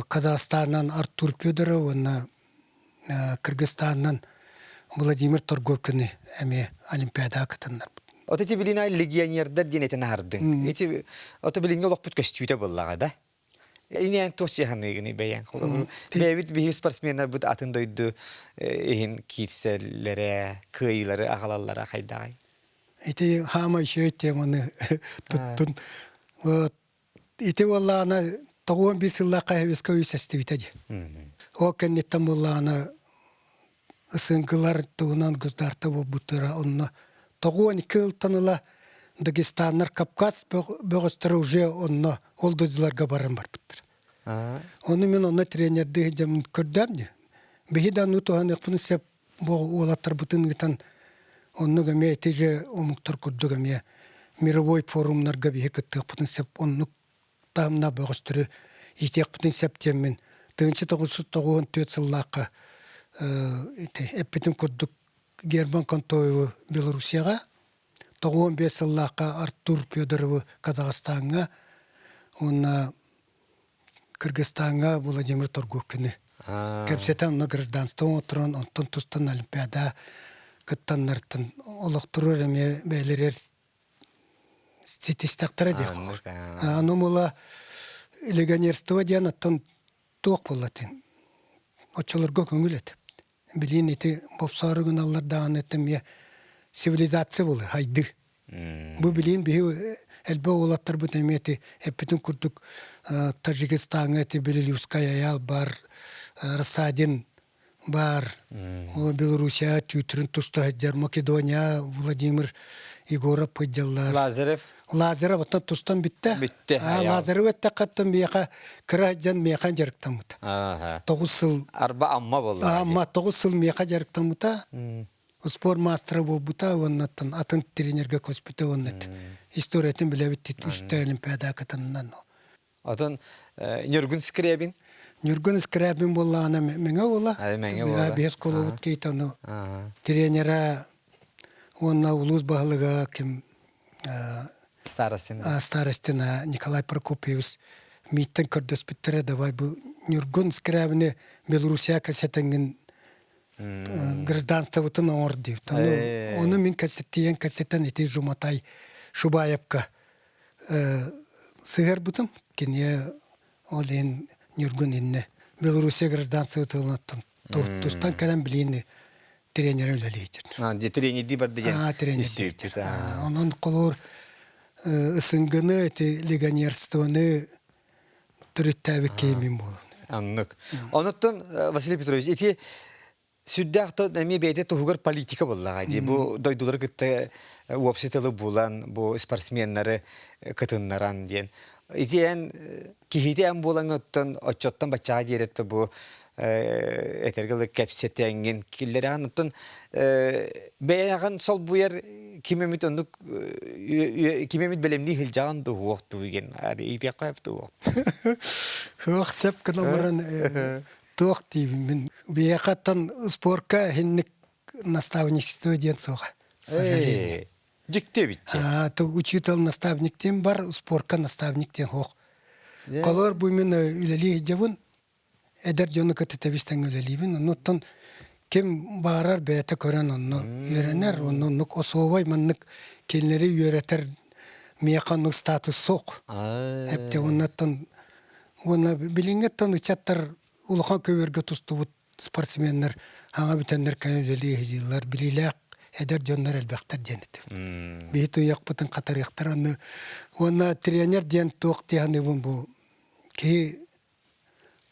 Казахстанан Артур Федоров уонна Кыргызстанынан Владимир Торговкины эмиэ Олимпиадаҕа кытыннарбыт.
Ото ити билин легионердар диэн этин аһардыҥ. Ити ото билиҥҥи олохпут көстүүтэ буоллаҕа да? Инээн туох сыһаныыгыный бэйэҥ холобур бэйэбит биһи спортсменнарбыт атын дойду иһин киирсэллэрэ, кыайыылары аҕалаллара хайдаҕай?
Ити хаамай үчүгэй теманы туттун. Вот ити буоллаҕына 91 сыллаахха Хэвиско үс эстибитэ дии. Ол кэнниттэн буоллаҕына ысыҥкылар туһунан государство буолбуттара онно 92 ылтан ыла Дагестаннар Кавказ бөҕөстөрө уже онно ол дойдуларга баран барбыттар. Ону мин онно тренердии сылдьаммын көрдөм дии. Биһи да ону туһаныахпын сөп бу уолаттарбытын ыытан оннук эмиэ ити же омуктар курдук эмиэ мировой форумнарга биһи кыттыахпытын сөп оннук таһымнаах бөҕөстөрү иитиэхпитин сөп диэммин 1994 сыллаахха ити эппитим курдук Герман Контоевы Белоруссияҕа, 95 сыллаахха Артур Федоровы Казахстаҥҥа уонна Кыргызстаҥҥа Владимир Торговкины кэпсэтэн онно гражданство оҥотторон онтон тустан Олимпиада кыттаннартан олохторугар эмиэ бэйэлэригэр ситистэхтэрэ диэх холор. Аны мула легионерство диэн оттон туох буолла этин оччолорго көҥүл этэ. Билин ити бопсоору гыналлар даҕаны эмиэ цивилизация буолуо хайдыы. Бу билин биһи элбэх уолаттарбыт эмиэ ити эппитин курдук Таджикистаҥҥа ити Белелюскай айаал бар, Рассадин баар. Белоруссия түүтүрүн туста сылдьар, Македония Владимир Егоров сылдьаллар.
Лазарев.
Лазарев оттон тустан бүттэ.
Бүттэ.
Лазарев эттэххэ миэхэ кыра дьон миэхэ дьарыктаммыта. 9 сыл.
Арба Амма буолла.
Амма 9 сыл миэхэ дьарыктаммыта. Спорт маастара буолбута уоннаттан атын тренергэ көспүтэ уонна историятын билэбит үстэ олимпиада кытыннан.
Отон Ньургун Скрябин?
Ньургун Скрябин буоллаҕына Мэҥэ уола.
Мэҥэ уола.
Биэс колобут кейт ону тренера уонна улуус баһылыга ким
Старостина.
Старостина Николай Прокопьевич мииттэн көрдөспүттэрэ давай бу Ньургун Скрябини Белоруссия кэсэтэҥҥин гражданствобытын оҥор диэбит. Ону, ону мин кэсэттиэн кэсэтэн ити Жуматай Шубаевка сыһыарбытым. Кини ол иһин Ньургун иннэ Белоруссия гражданствотыттан тустан кэлэн билиини тренер үлэлиир.
Тренердии барды диэн
тренердии. Онон холуур ысынгыны эти легионерствоны төрүттээбит киһи буолан.
Аннык. Онуттан Василий Петрович ити Сүрдээх то эмиэ бэйэтэ туһугар политика буоллаҕа дии. Бу дойдулары кытта уопсай тылы булан, бу спортсменнары кытыннаран диэн. Ити эн киһити эн буолан оттон оччоттон баччаҕа диэри бу этэргэ дылы кэпсэтэҥҥин киллэрэҕин оттон бэйэҕин солбуйар ким эмит оннук ким эмит бэлэмнии сылдьаҕын дуу уох дуу диэн иитиэххэ сөп дуу
Уох сөп гынан баран туох диибин мин биһиэхэттэн спорка иһинник наставничество диэн суоҕа сожаление
Дьикти эбит
учитель наставник диэн бар спорка наставник диэн суох колор бу мин үлэлии сылдьабын эдэр дьону кытта тэбис-тэҥҥэ үлэлиибин оннуттан ким баарар бэйэтэ көрөн онно үөрэнэр онно оннук особай маннык кинилэри үөрэтэр миэхэ оннук статус суох эптэ оннуттан Уонна билиҥҥиттэн ыччаттар улахан көбүөргэ тустубут спортсменнар хаҥа бүтэннэр кэлэн үлэлии сылдьаллар, билиилээх эдэр дьоннор элбэхтэр диэн этим. Биһи туйахпытын хатарыахтар аны уонна тренер диэн туох дии саныыбын бу киһи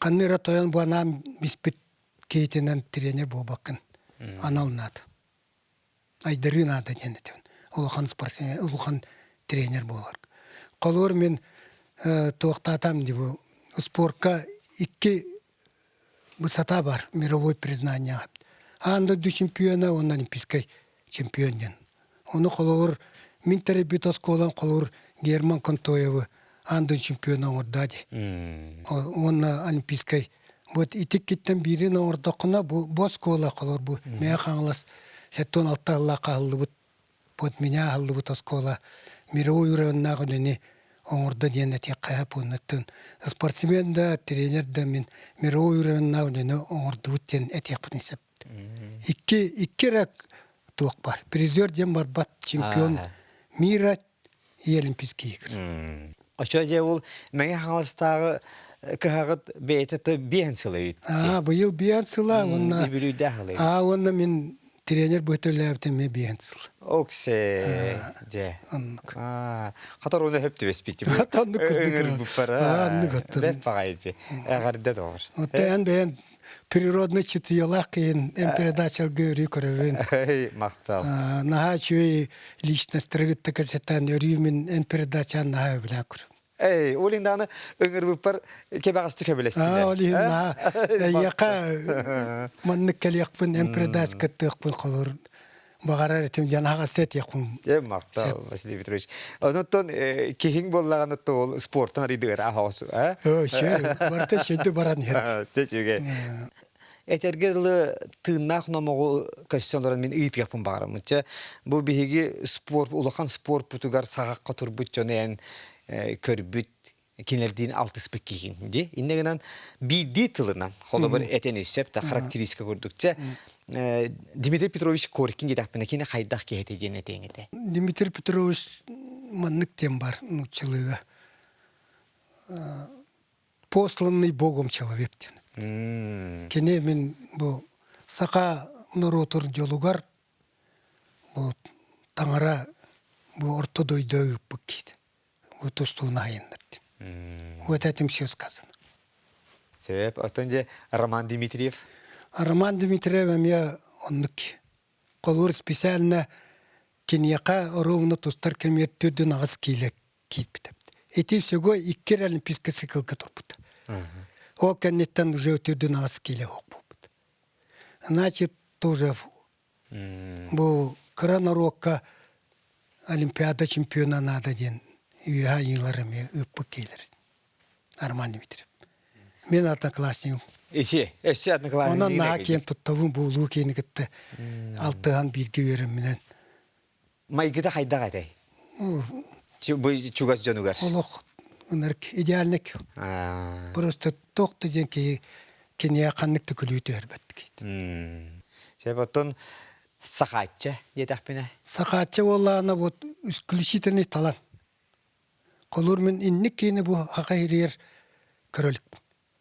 ханна эрэ тойон бу анаан биспит киһитинэн тренер буолбаккын анал наада. Айдарыы наада диэн этим. Улахан спортсмен, улахан тренер буолар. Холобур мин туохтаатам дии бу спорка икки высота бар мировой признание. Аан дойду чемпиона уонна олимпийскай чемпион диэн. Ону холобур мин тэрийбит оскуолам холобур Герман Контоевы аан дойду чемпиона оҥордо дии. Уонна олимпийскай. Вот итиккиттэн биирин оҥордоххуна бу бу оскуола холор бу Мэйэ Хаҥалас 76 сыллаахха аһыллыбыт вот меня аһыллыбыт оскуола мировой уровеннаах үлэни оҥордо диэн этиэххэ сөп уоннаттан спортсмен да тренер да мин мировой уровеннаах үлэни оҥордубут диэн этиэхпитин сөп. Икки икки эрэ туох бар призер диэн барбат чемпион мира и Олимпийские игры.
Очо дьэ ол Мэҥэ Хаҥаластааҕы кыһаҕыт бэйэтэ то биэһэн сыла эбит.
Аа, быйыл биэһэн сыла уонна
Үбүлүйдээх ылай.
Аа, уонна мин тренер быһыта үлэлээбитим эмиэ биэһэн сыл.
Оксе дьэ.
Оннук.
Аа, хатар уна хөп түбэспит.
Оннук курдук.
Ыҥырбыппар.
Аа, оннук оттон.
Бэт баҕайы дии. Эҕэрдэ доҕор.
Оттон бэйэн природный чутуйалаах киһин эн передачалга өрүү көрөбүн.
Махтал.
Наһаа үчүгэй личностары кытта кэпсэтэн өрүү мин эн передачан наһаа өбүлээн көрөм.
Эй, ол иһин ыҥырбыппар кэбэҕэстик сөбүлэстилэр.
Аа, ол иһин наһаа эйиэхэ маннык кэлиэхпин эн передач кыттыахпын холор баҕарар этим диэн аһаҕаста этиэхпин.
Дьэ, махтал, Василий Петрович. Онуттан киһиҥ буоллаҕына ол спортан арыйдыгар аһаҕас, а?
Ө, барыта шөйдө баран иһэр.
Үчүгэй. Этэргэ дылы тыыннаах номоҕу көрсөн олорон мин ыйытыахпын баҕараммын. Чэ, бу биһиги спорт, улахан спорпутугар саҕахха турбут дьону эн көрбүт кинилэрдиин алтыспыт киһин ди. Иннэ гынан биирдии тылынан, холобур этэн сөп да характеристика курдук. Чэ, Дмитрий Петрович Коркин диэтэхпинэ кини хайдах киһи этэ диэн этиэҥ этэ.
Дмитрий Петрович маннык диэн бар нууччалыыга посланный Богом человек диэн. Кини мин бу саха норуотун дьолугар бу таҥара бу орто дойду ыыппыт киһи. Бу тустууну айыннар диэн. Вот этим все сказано.
Сөп. Оттон дьэ Роман Дмитриев?
Роман Дмитриев эмиэ оннук. Холуур специально киниэхэ ровно тустар кэмигэр төрдүн аҕыс киилэ киирбитэ. Ити всего икки эрэ олимпийскай циклга турбута. Ол кэнниттэн уже төрдүн аҕыс киилэ суох буолбут. Значит, тоже бу кыра норуокка Олимпиада чемпиона наада диэн үөһэ айыылар эмиэ ыыппыт киилэр. Арман Дмитриев. Мен одноклассникым.
Ити, өссө одноклассник.
Онон наһаа киэн туттабын буолуу киэни кытта алтыһан бииргэ үөрэмминэн.
Майгыта хайдах этэй? Бу чугас дьонугар.
Олох ынырык идеальник. Просто туох да диэн киһи киниэхэ ханнык да күлүү түһэрбэт.
Сөп оттон Сахаачча диэтэхпинэ?
Сахаачча буоллаҕына вот исключительный талант. Холуур мин инник киини бу аха ириэр көрөлүк.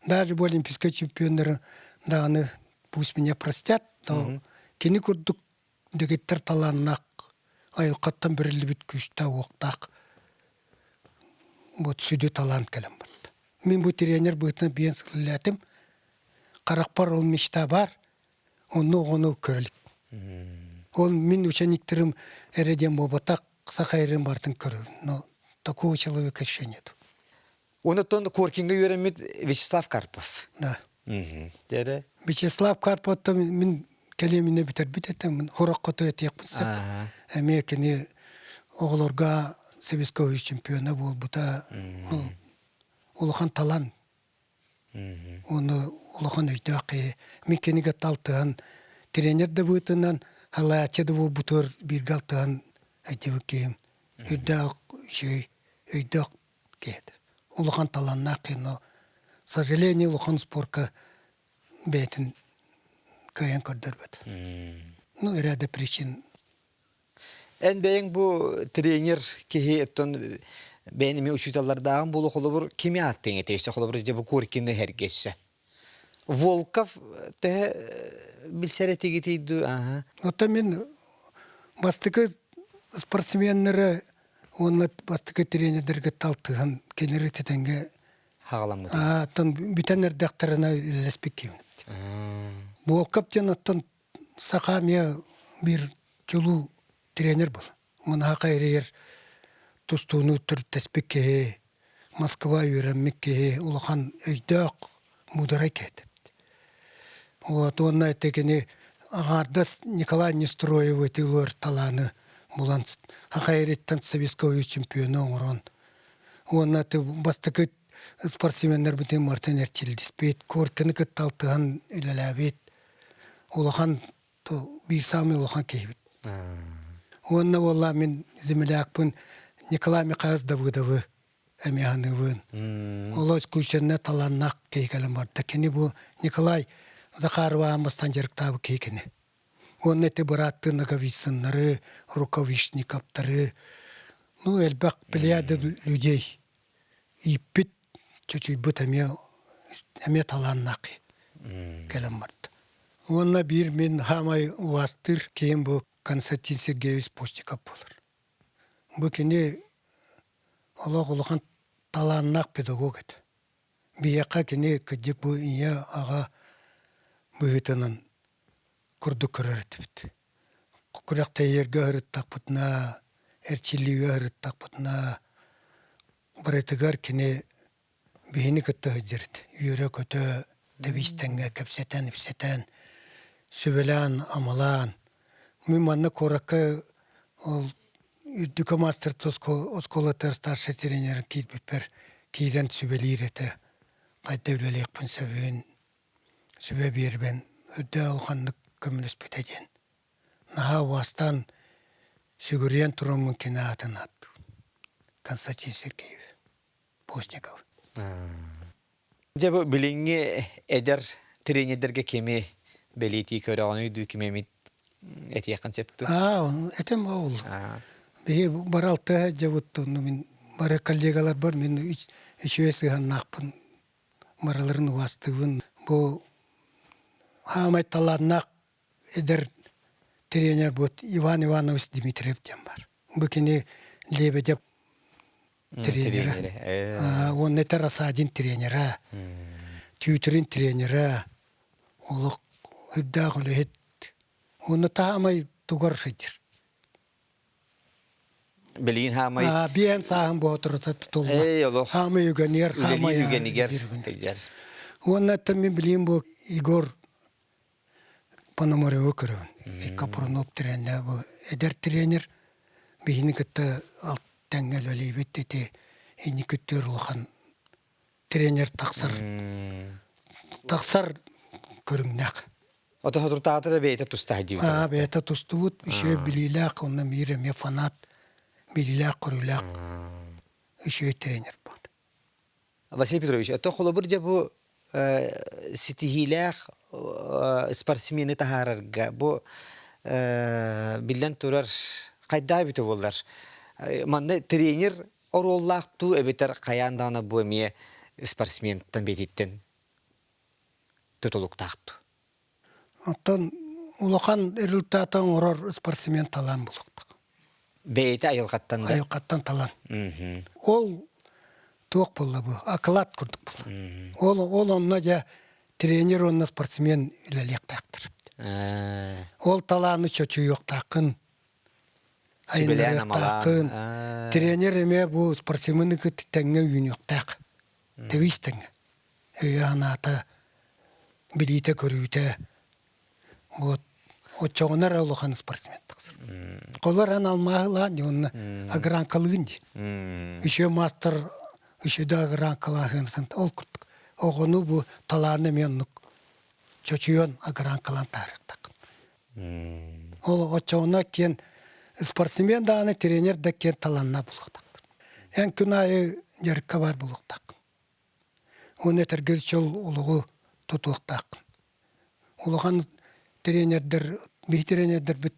Даже бу олимпийскай чемпионнары даҕаны пусть меня простят, но кини курдук дэгиттэр талааннаах айылҕаттан бэриллибит күүстээх-уохтаах вот сүдү талаан кэлэн барда. Мин бу тренер быһыытынан биэн сыллаатым. Харахпар ол мечта баар, онно оҕону көрө илик. Ол мин учениктарым эрэ диэн буолбатах, саха эрин барытын көрөбүн. Но такого человека еще нету.
Онуттан Коркинга үөрэммит Вячеслав Карпов.
Да.
Дede.
Вячеслав Карповтан мин кэлиэминэ бүтэрбит этим, хороххото этиэхпин сөп. Эмиэ кини оҕолорго Советский чемпиона буолбута. Ну, улахан талан. Уонна улахан өйдөөх киһи. Мин кини кытта алтыһан, тренер да быһыытынан, халааччы да буолбутугар бииргэ алтыһан айдыбыт киһим. Үрдээх үчүгэй, өйдөөх киһи этэ. Улахан талааннаах киһи, но, к сожалению, улахан спорка бэйэтин кыайан көрдөрбөт. Ну, ряда причин.
Эн бэйэҥ бу тренер киһи оттон бэйэн эмиэ учууталлардааҕын буолуо холобур кими ааттыаҥ этэй өссө холобур дьэ бу Коркины эһэргэ өссө Волков төһө билсэр этигитий дуу аха
Оттон мин бастакы спортсменнары уонна бастакы тренердэргэ талтыһан кинилэри тэтэҥҥэ
хаҕаламмыт
оттон бүтэн эрдэхтэринэ үлэлэспит киһибин. Волков диэн оттон саха эмиэ биир чулуу тренер был. Мунаха эрийэр тустууну төрүттэспит киһи, Москва үөрэммит киһи, улахан өйдөөх, муударай киһи этэ. Вот уонна ити кини аҥаардас Николай Нестроев ытыылыыр талааны булан Хахайриттан Советский чемпиона оҥорон уонна бастакы. спортсменнарбытын мартын эрчиллиспит, Коркины кытта алтыһан үлэлээбит улахан биир саамай улахан киһибит. Уонна буолла мин землякпын Николай Михайлович Давыдовы эмиэ саныыбын. Ол искусственно талааннаах киһи кэлэн барда. Кини бу Николай Захарова аан дьарыктаабыт киһи кини. Уонна ити бырааттыы Ноговицыннары, Рукавишниковтары, ну элбэх плеяда людей ииппит, чочуйбут эмиэ эмиэ талааннаах кэлэн барда. Уонна биир мин хаамай убаастыыр киһим бу Константин Сергеевич Постиков буолар. Бу кини олох улахан талааннаах педагог этэ. Биһиэхэ кини кырдьык бу ийэ-аҕа быһыытынан курдук көрөр этибит. Күрэхтэһиэргэ ыһырыттахпытына, эрчиллиигэ ыһырыттахпытына барытыгар кини биһини кытта сылдьар этэ. Үөрэ-көтө, тэбис-тэҥҥэ кэпсэтэн-ипсэтэн, сүбэлээн-амалаан. Мин манна куоракка ол үрдүкү мастер оскуолатыгар старшай тренер киирбиппэр киирэн сүбэлиир этэ. Хайда үлэлиэхпин сөбүн, сүбэ биэрбэн үрдэ улаханнык көмөлөспүтэ диэн. Наһаа убаастаан сүгүрүйэн тураммын кини аатын ааттыыбын. Константин Сергеев Постников.
Дьэ бу билиҥҥи эдэр тренердэргэ кими бэлиэтии көрөҕүнүй дуу кими эмит этиэххин сөп дуу?
Аа, этим ол. Биһи бары алтыһа дьабыт онно мин бары коллегаларбар мин үчүгэй сыһыаннаахпын, барыларын убаастыыбын. Бу хаамай талааннаах эдэр тренер вот Иван Иванович Дмитриев диэн бар. Бу кини Лебедев тренера. Уонна это Рассадин тренера, Тютрин тренера, олох үрдээх үлэһит. Уонна таамай тугар сылдьар.
Билигин хаамай
Биэн сааһын боотурута тутулла.
Эй, олох.
Хаамай үгэнигэр, хаамай
үгэнигэр сылдьар.
Уонна мин билиим бу Егор Пономаревы көрөбүн. Капрунов тренер, бу эдэр тренер биһини кытта тэҥҥэ үлэлиибит ити инники өттүгэр улахан тренер тахсар тахсар көрүҥнээх.
Ото соторутааҕыта да бэйэтэ тустаах диибит.
Аа, бэйэтэ тустубут, үчүгэй билиилээх, онно биир эмиэ фанат, билиилээх-көрүүлээх үчүгэй тренер буолар.
Василий Петрович, ото холобур дьэ бу ситиһиилээх спортсмены таһаарарга бу биллэн турар хайдаа эбитэ буоллар манна тренер оруоллаах дуу эбэтэр хайаан даҕаны бу эмиэ спортсментан бэйэтиттэн тутулуктаах дуу?
Оттон улахан результаты оҥорор спортсмен талаан булуохтаах.
Бэйэтэ айылҕаттан да?
Айылҕаттан талаан. Ол туох буолла бу? Оклад курдук буолла. Ол, ол онно дьэ тренер уонна спортсмен үлэлиэхтээхтэр. Ол талааны чочуйуохтааххын, айыннарыахтааххын. Тренер эмиэ бу спортсмены кытта тэҥҥэ үүнүөхтээх. Тэбис тэҥҥэ. Өйө-санаата, билиитэ-көрүүтэ вот оччоҕуна эрэ улахан спортсмен тахсар. Холор эн алмааһылаан дии уонна огранкалыын дии. Еще мастер еще да огранкалааһын ол курдук. Оҕону бу талааны эмиэ оннук чочуйан огранкалаан таарыктах. Ол оччоҕуна киэн спортсмен даҕаны тренер да киэн талааннаах булуохтаахтар. Эн күн аайы дьарыкка баар буолуохтааххын. Уонна этэргэ чол олоҕу тутуохтааххын. Улахан тренердэр, биһи тренердэрбит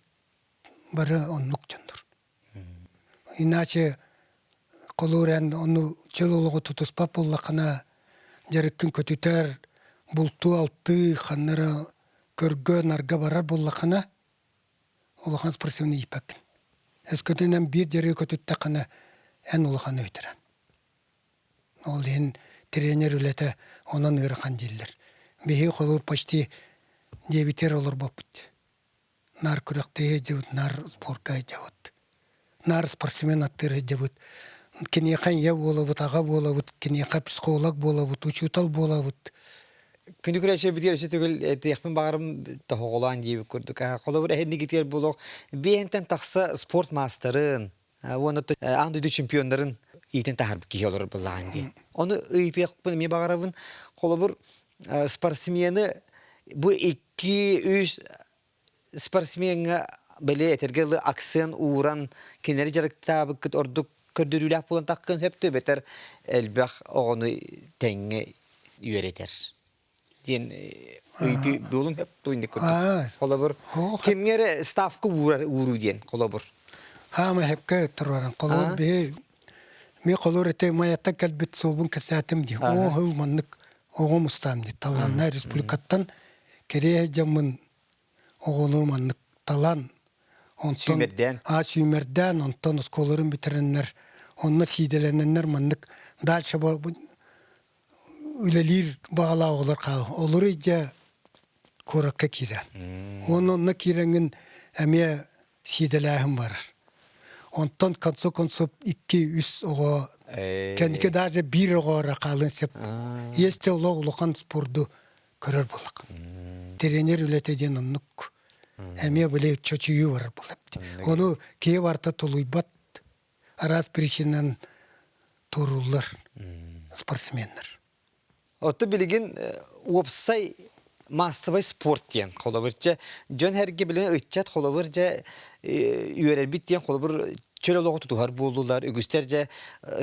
бары оннук дьоннор. Иначе холуур эн ону чөл олоҕу тутуспат буоллаххына, дьарыккын көтүтэр, бултуу-алтыы, ханна эрэ көргө-нарга барар буоллаххына, улахан спортивный ииппэккин. Өскөтүн эн биир дьарыгы көтүттэххинэ, эн улаханы үтэрэн. Ол иһин тренер үлэтэ онон ыарахан дииллэр. Биһиги холуур почти диэбитигэр олорбоппут. Наар күрэхтэһии дьыбыт, наар спорка дьабыт. Наар спортсмен аттыыр дьабыт. Киниэхэ ийэ буолабыт, аҕа буолабыт, киниэхэ психолог буолабыт, учуутал буолабыт.
Күнү күрээччи өссө төгүл этиэхпин баҕарым тоһоҕолоон диэбит курдук. Холобур эһиннигитигэр буолуох биэһинтэн тахса спорт маастарын, уонна аан дойду чемпионнарын иитэн таһаарбыт киһи олорор буоллаҕын дии. Ону ыйытыахпын эмиэ баҕарабын. Холобур, спортсмены бу 2-3 спортсмеҥҥа били этэргэ дылы акцент ууран кинилэри дьарыктаабыккыт ордук көрдөрүүлээх буолан таххын сөп эбэтэр элбэх оҕону тэҥҥэ үөрэтэр диэн ыйытыы буолун сөп туйник курдук. Холобур, кимҥэ эрэ ставка уурар ууруу диэн холобур.
Хаама хепке тураран холобур биһи ми холобур эте майаттан кэлбит суолбун кэсээтим дии. Оо хыл маннык оҕом устаам дии. Талааннай республикаттан кэриэ дьаммын оҕолору маннык талан онтон
сүүмэрдээн
а сүүмэрдээн онтон оскуолаларын бүтэрэннэр онно сиидэлэнэннэр маннык дальше үлэлиир баҕалаах оҕолор хаал олору дьэ куоракка киирэн уонна онно киирэҥҥин эмиэ сиидэлээһин барар онтон концу концов 2-3 оҕо кэнники даже биир оҕо эрэ хаалыан сөп есть олох улахан спорду көрөр буоллах тренер үлэтэ диэн оннук эмиэ били чочуйуу барар буолар ону киһи барыта тулуйбат араас причинанан турууллар спортсменнар.
Отто билигин уопсай массовай спорт диэн холобур дьэ дьон эргэ билин ыччат холобур дьэ үөрэрбит диэн холобур чөл олоҕу тутуһар буоллулар үгүстэр дьэ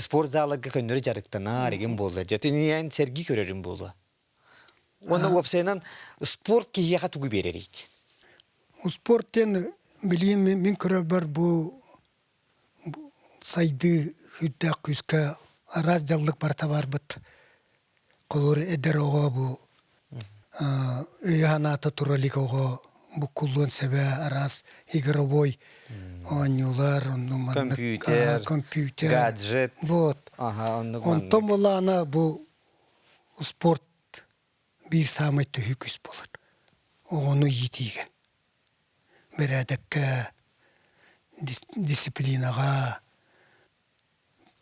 спорт заларга көннөрү дьарыктанар игин буолла дьэ тинийэн сэргии көрөрүм буолуо уонна уопсайынан спорт киһиэхэ тугу биэрэрий?
Спорт диэн билиим мин көрөрбөр бу сайдыы сүрдээх күүскэ араас дьаллык барыта барбыт. Холобур, эдэр оҕо бу өйө-санаата тура илик оҕо буккуллуон сөбө араас игровой оонньуулар, онну маннык
компьютер,
компьютер,
гаджет.
Вот.
Аха, оннук
Онтон буоллаҕына бу спорт биир саамай төһүү күүс буолар. Оҕону иитиигэ. Бэрээдэккэ, дисциплинаҕа,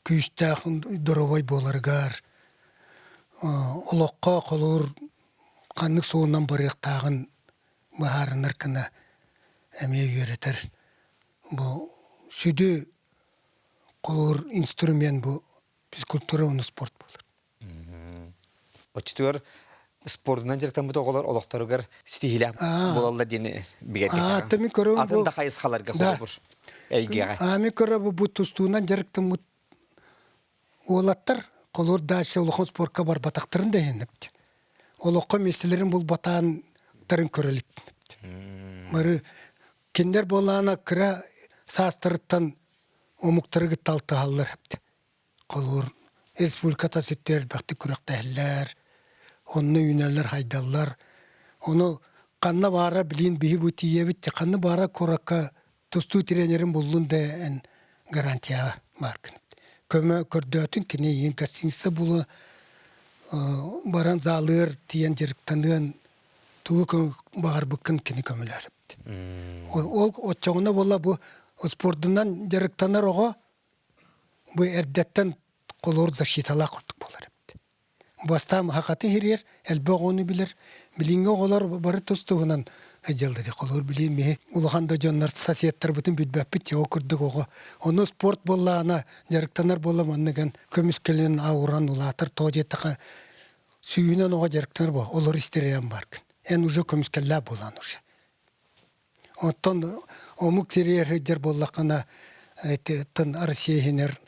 күүстээх доруобай буоларыгар, олоххо холуур ханнык суолунан барыахтааҕын быһаарынар гына эмиэ үөрэтэр. Бу сүдү холуур инструмент бу физкультура уонна спорт буолар.
Оччотугар спордунан дьарыктаммыт оҕолор олохторугар ситиһиилээх буолаллар диэн бигэргэтэр. Атын да хайысхаларга холобур эйгэҕэ.
Аами көрөбү бу тустуунан дьарыктаммыт уолаттар холуур дальше улахан спорка барбатахтарын да иһин олоххо миэстэлэрин булбатаан тарын көрө иликтинэбит. Бары кинилэр буоллаҕына кыра саастарыттан омуктары кытта алтыһаллар эбит. Холуур республиката сүттэ элбэхтик күрэхтэһэллэр, онно үүнэллэр-хайдаллар. Ону ханна баара билин биһи бу тиийэбит, ханна баара куоракка тустуу тренерин буллун да эн гарантияҕа бааргын. Көмө көрдөөтүн кини ийин гостиница була баран заалыар тиийэн дьарыктаныан тугу баҕарбыккын кини көмөлөөр эбит. Ол оччоҕуна буолла бу спордунан дьарыктанар оҕо Бу эрдэттэн холуур защиталаах курдук буолар эбит. Бастаан хахаты иһириэр элбэх оҕону билэр. Билиҥҥи оҕолор бары тус-туһунан сылдьаллар. Холуур билиим миһи улахан да дьоннор соседтарбытын билбэппит дьэ ол курдук оҕо. Ону спорт буоллаҕына дьарыктанар буола манныгын көмүскэлин ауран улаатар тоҕо диэтэххэ сүүһүнэн оҕо дьарыктанар буо олор истэринэн баргын. Эн уже көмүскэллээх буолаан уже. Оттон омук сиригэр сылдьар буоллаххына, ити Россия иһинэр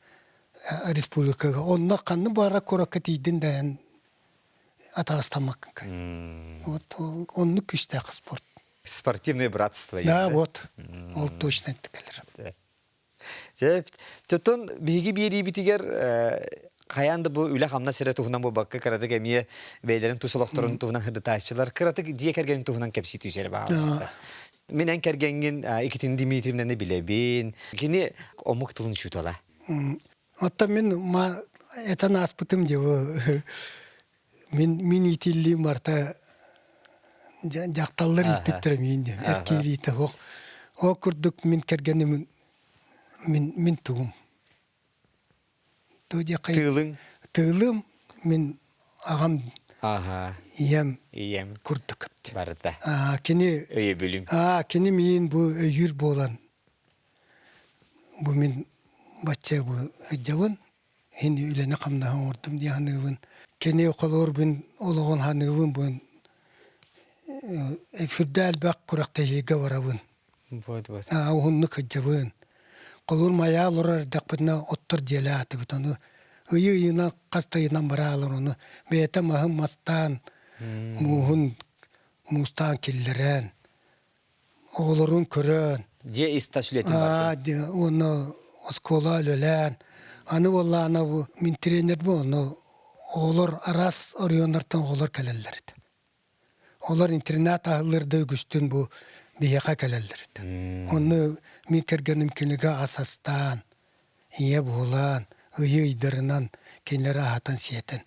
республикага онно ханна баара куоракка тиийдин да эн атаҕастаммаккын. Вот оннук күүстээх спорт.
Спортивное братство.
Да, вот. Ол точно кэлэр.
Тотон биһиги биэриибитигэр хайаан да бу үлэ-хамнас эрэ туһунан буолбакка кыратык эмиэ бэйэлэрин тус олохторун туһунан сырдатааччылар кыратык дьиэ кэргэнин туһунан кэпсии түсэр баҕалаахтар. Мин эн кэргэҥҥин Екатерина Дмитриевнаны билэбин. Кини омук тылын учуутала.
Оттон мин ма этэн ааспытым дии мин мин иитиллиим барыта дьахталлар ииппиттэрэ миин диэн эр киириитэ суох ол курдук мин кэргэним мин мин тугум туу диэххэ
тыылыҥ
тыылым мин аҕам ийэм
ийэм
курдук
барыта
кини
өйөбүлүм
кини миин бу өйүүр буолан бу мин бачча бу сылдьабын. Ин үлэни хамнаһы оҥордум дии саныыбын. Кини холуурбун олоҕун саныыбын бун сүрдээх элбэх күрэхтэһиигэ барабын.
Вот вот.
Уһуннук сылдьабын. Холуур майаа олорор эрдэхпитинэ оттор дьиэлээтибит. Ону ыйы ыйынан хас да ыйынан бараалар ону бэйэтэ маһын мастаан, мууһун муустаан киллэрэн, оҕолорун көрөн.
Дьиэ ис-тас үлэтин бардын.
Уонна оскуола үлэлээн. Аны буоллаҕына бу мин тренербин ону оҕолор араас оройуоннартан оҕолор кэлэллэр этэ. Олор интернат аһыллар да үгүстүн бу биһиэхэ кэлэллэр этэ. Онно мин кэргэним кинигэ ас астаан, ийэ буолан, ыйы ыйдарынан кинилэри аһатан-сиэтэн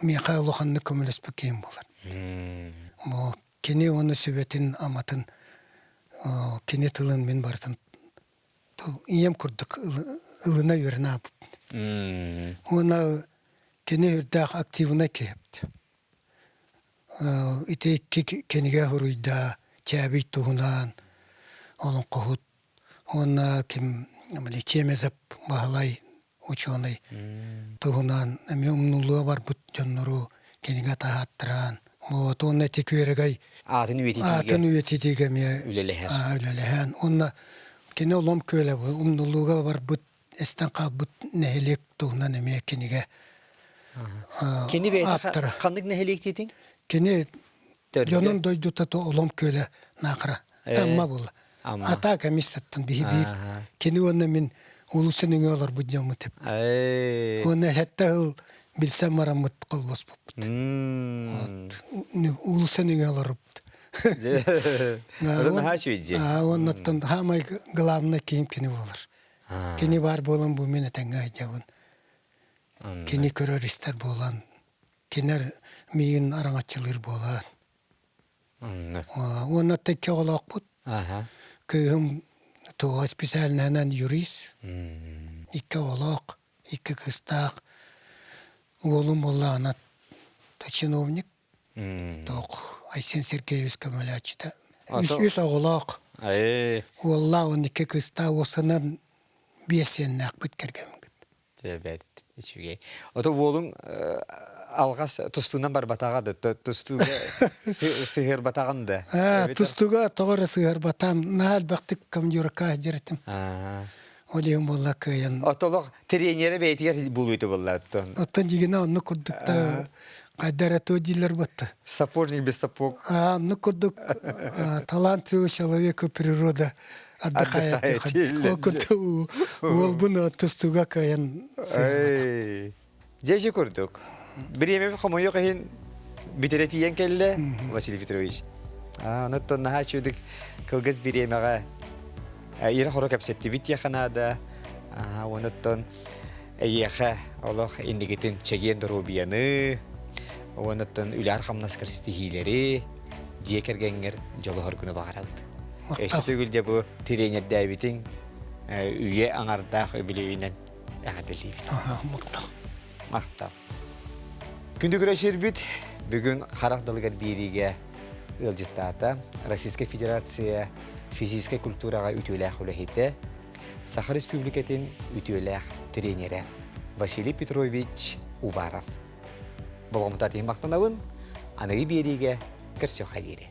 миэхэ улаханнык көмөлөспүт киһим буолар. Бу кини уонна сүбэтин аматын кини тылын мин барытын ийэм курдук ылына үөрэнэ ааппыппын. Уонна кини үрдээх активнай киһи эбит. Ити икки кинигэ суруйда Чээбий туһунан олоҥхоһут уонна ким Чемезов Баһылай учуонай туһунан эмиэ умнуллуо барбыт дьоннору кинигэ таһааттараан вот уонна ити күөрэгэй
аатын үйэтитиигэ
аатын үйэтитиигэ эмиэ
үлэлэһэр
үлэлэһэн уонна кини олом күөлэ умнуллууга барбыт эстэн хаалбыт нэһилиэк туһунан эмиэ кинигэ
кини бэйэтэ ханнык нэһилиэк диэтиҥ
кини дьонун дойдута олом күөлэ наахара Тамма буолла Ата комиссияттан биһи биир кини уонна мин улуусын өҥө олорбут дьоммут эбит. Уонна сэттэ сыл билсэн бараммыт холбоспуппут. Улуусын өҥө олорбут.
Наһаа үчүгэй
Уоннаттан хаамай главный киһим кини буолар. Кини баар буолан бу мин этэҥҥэ сылдьабын. Кини көрөр-истэр буолан, кинер миигин араҥаччылыыр буолан. Уонна икки оҕолоохпут. Кыыһым туоҕа специальноһынан юрист. Икки оҕолоох, икки кыыстаах. Уолум буоллаҕына чиновник. Туох Айсен Сергеевич көмөлөөччүтэ. Үс оҕолоох. Уоллаах уонна икки кыыстаах уосанан биэс сиэннээхпит кэргэммит.
Бэрт үчүгэй. Ото уолуҥ алҕас тустуунан барбатаҕа да, тустууга сыһыарбатаҕын да?
Тустууга тоҕо эрэ сыһыарбатам. Наһаа элбэхтик командировка сылдьар Ол иһин буолла кыайан.
Отолох тренерэ бэйэтигэр булуйта буолла оттон.
Оттон дьигинэ оннук курдук да хайда эрэ туо дииллэр батта.
Сапожник без сапог.
Оннук курдук талантливый человеку природа отдыхает. Ол курдук уолбун тустууга кыайан сыһыарбатах.
Дьэ курдук. Бириэмэбит хомойуох иһин бүтэрэ тиийэн кэллэ Василий Петрович. Онуттан наһаа үчүгдүк кылгас бириэмэҕэ ирэ-хоро кэпсэттибит диэххэ наада. Онуттан эйиэхэ олох иннигитин чэгиэн доруобуйаны, онуттан үлээр-хамнаскар ситиһиилэри, дьиэ кэргэҥҥэр дьолуһоргуну баҕарабыт. Өссө төгүл дьэ бу тренердээбитиҥ үйэ аҥардаах үбүлүөйүнэн эҕэрдэлиибит.
Махтал.
Махтал. Күндү көрөөччүлэрбит, бүгүн харах далыгар биэриигэ ыалдьыттаата Российскай Федерация физическэй культураҕа үтүөлээх үлэһитэ, Саха Республикатын үтүөлээх тренерэ Василий Петрович Уваров. Болҕомто иһин махтанабын, аныгы биэриигэ көрсүөххэ диэри.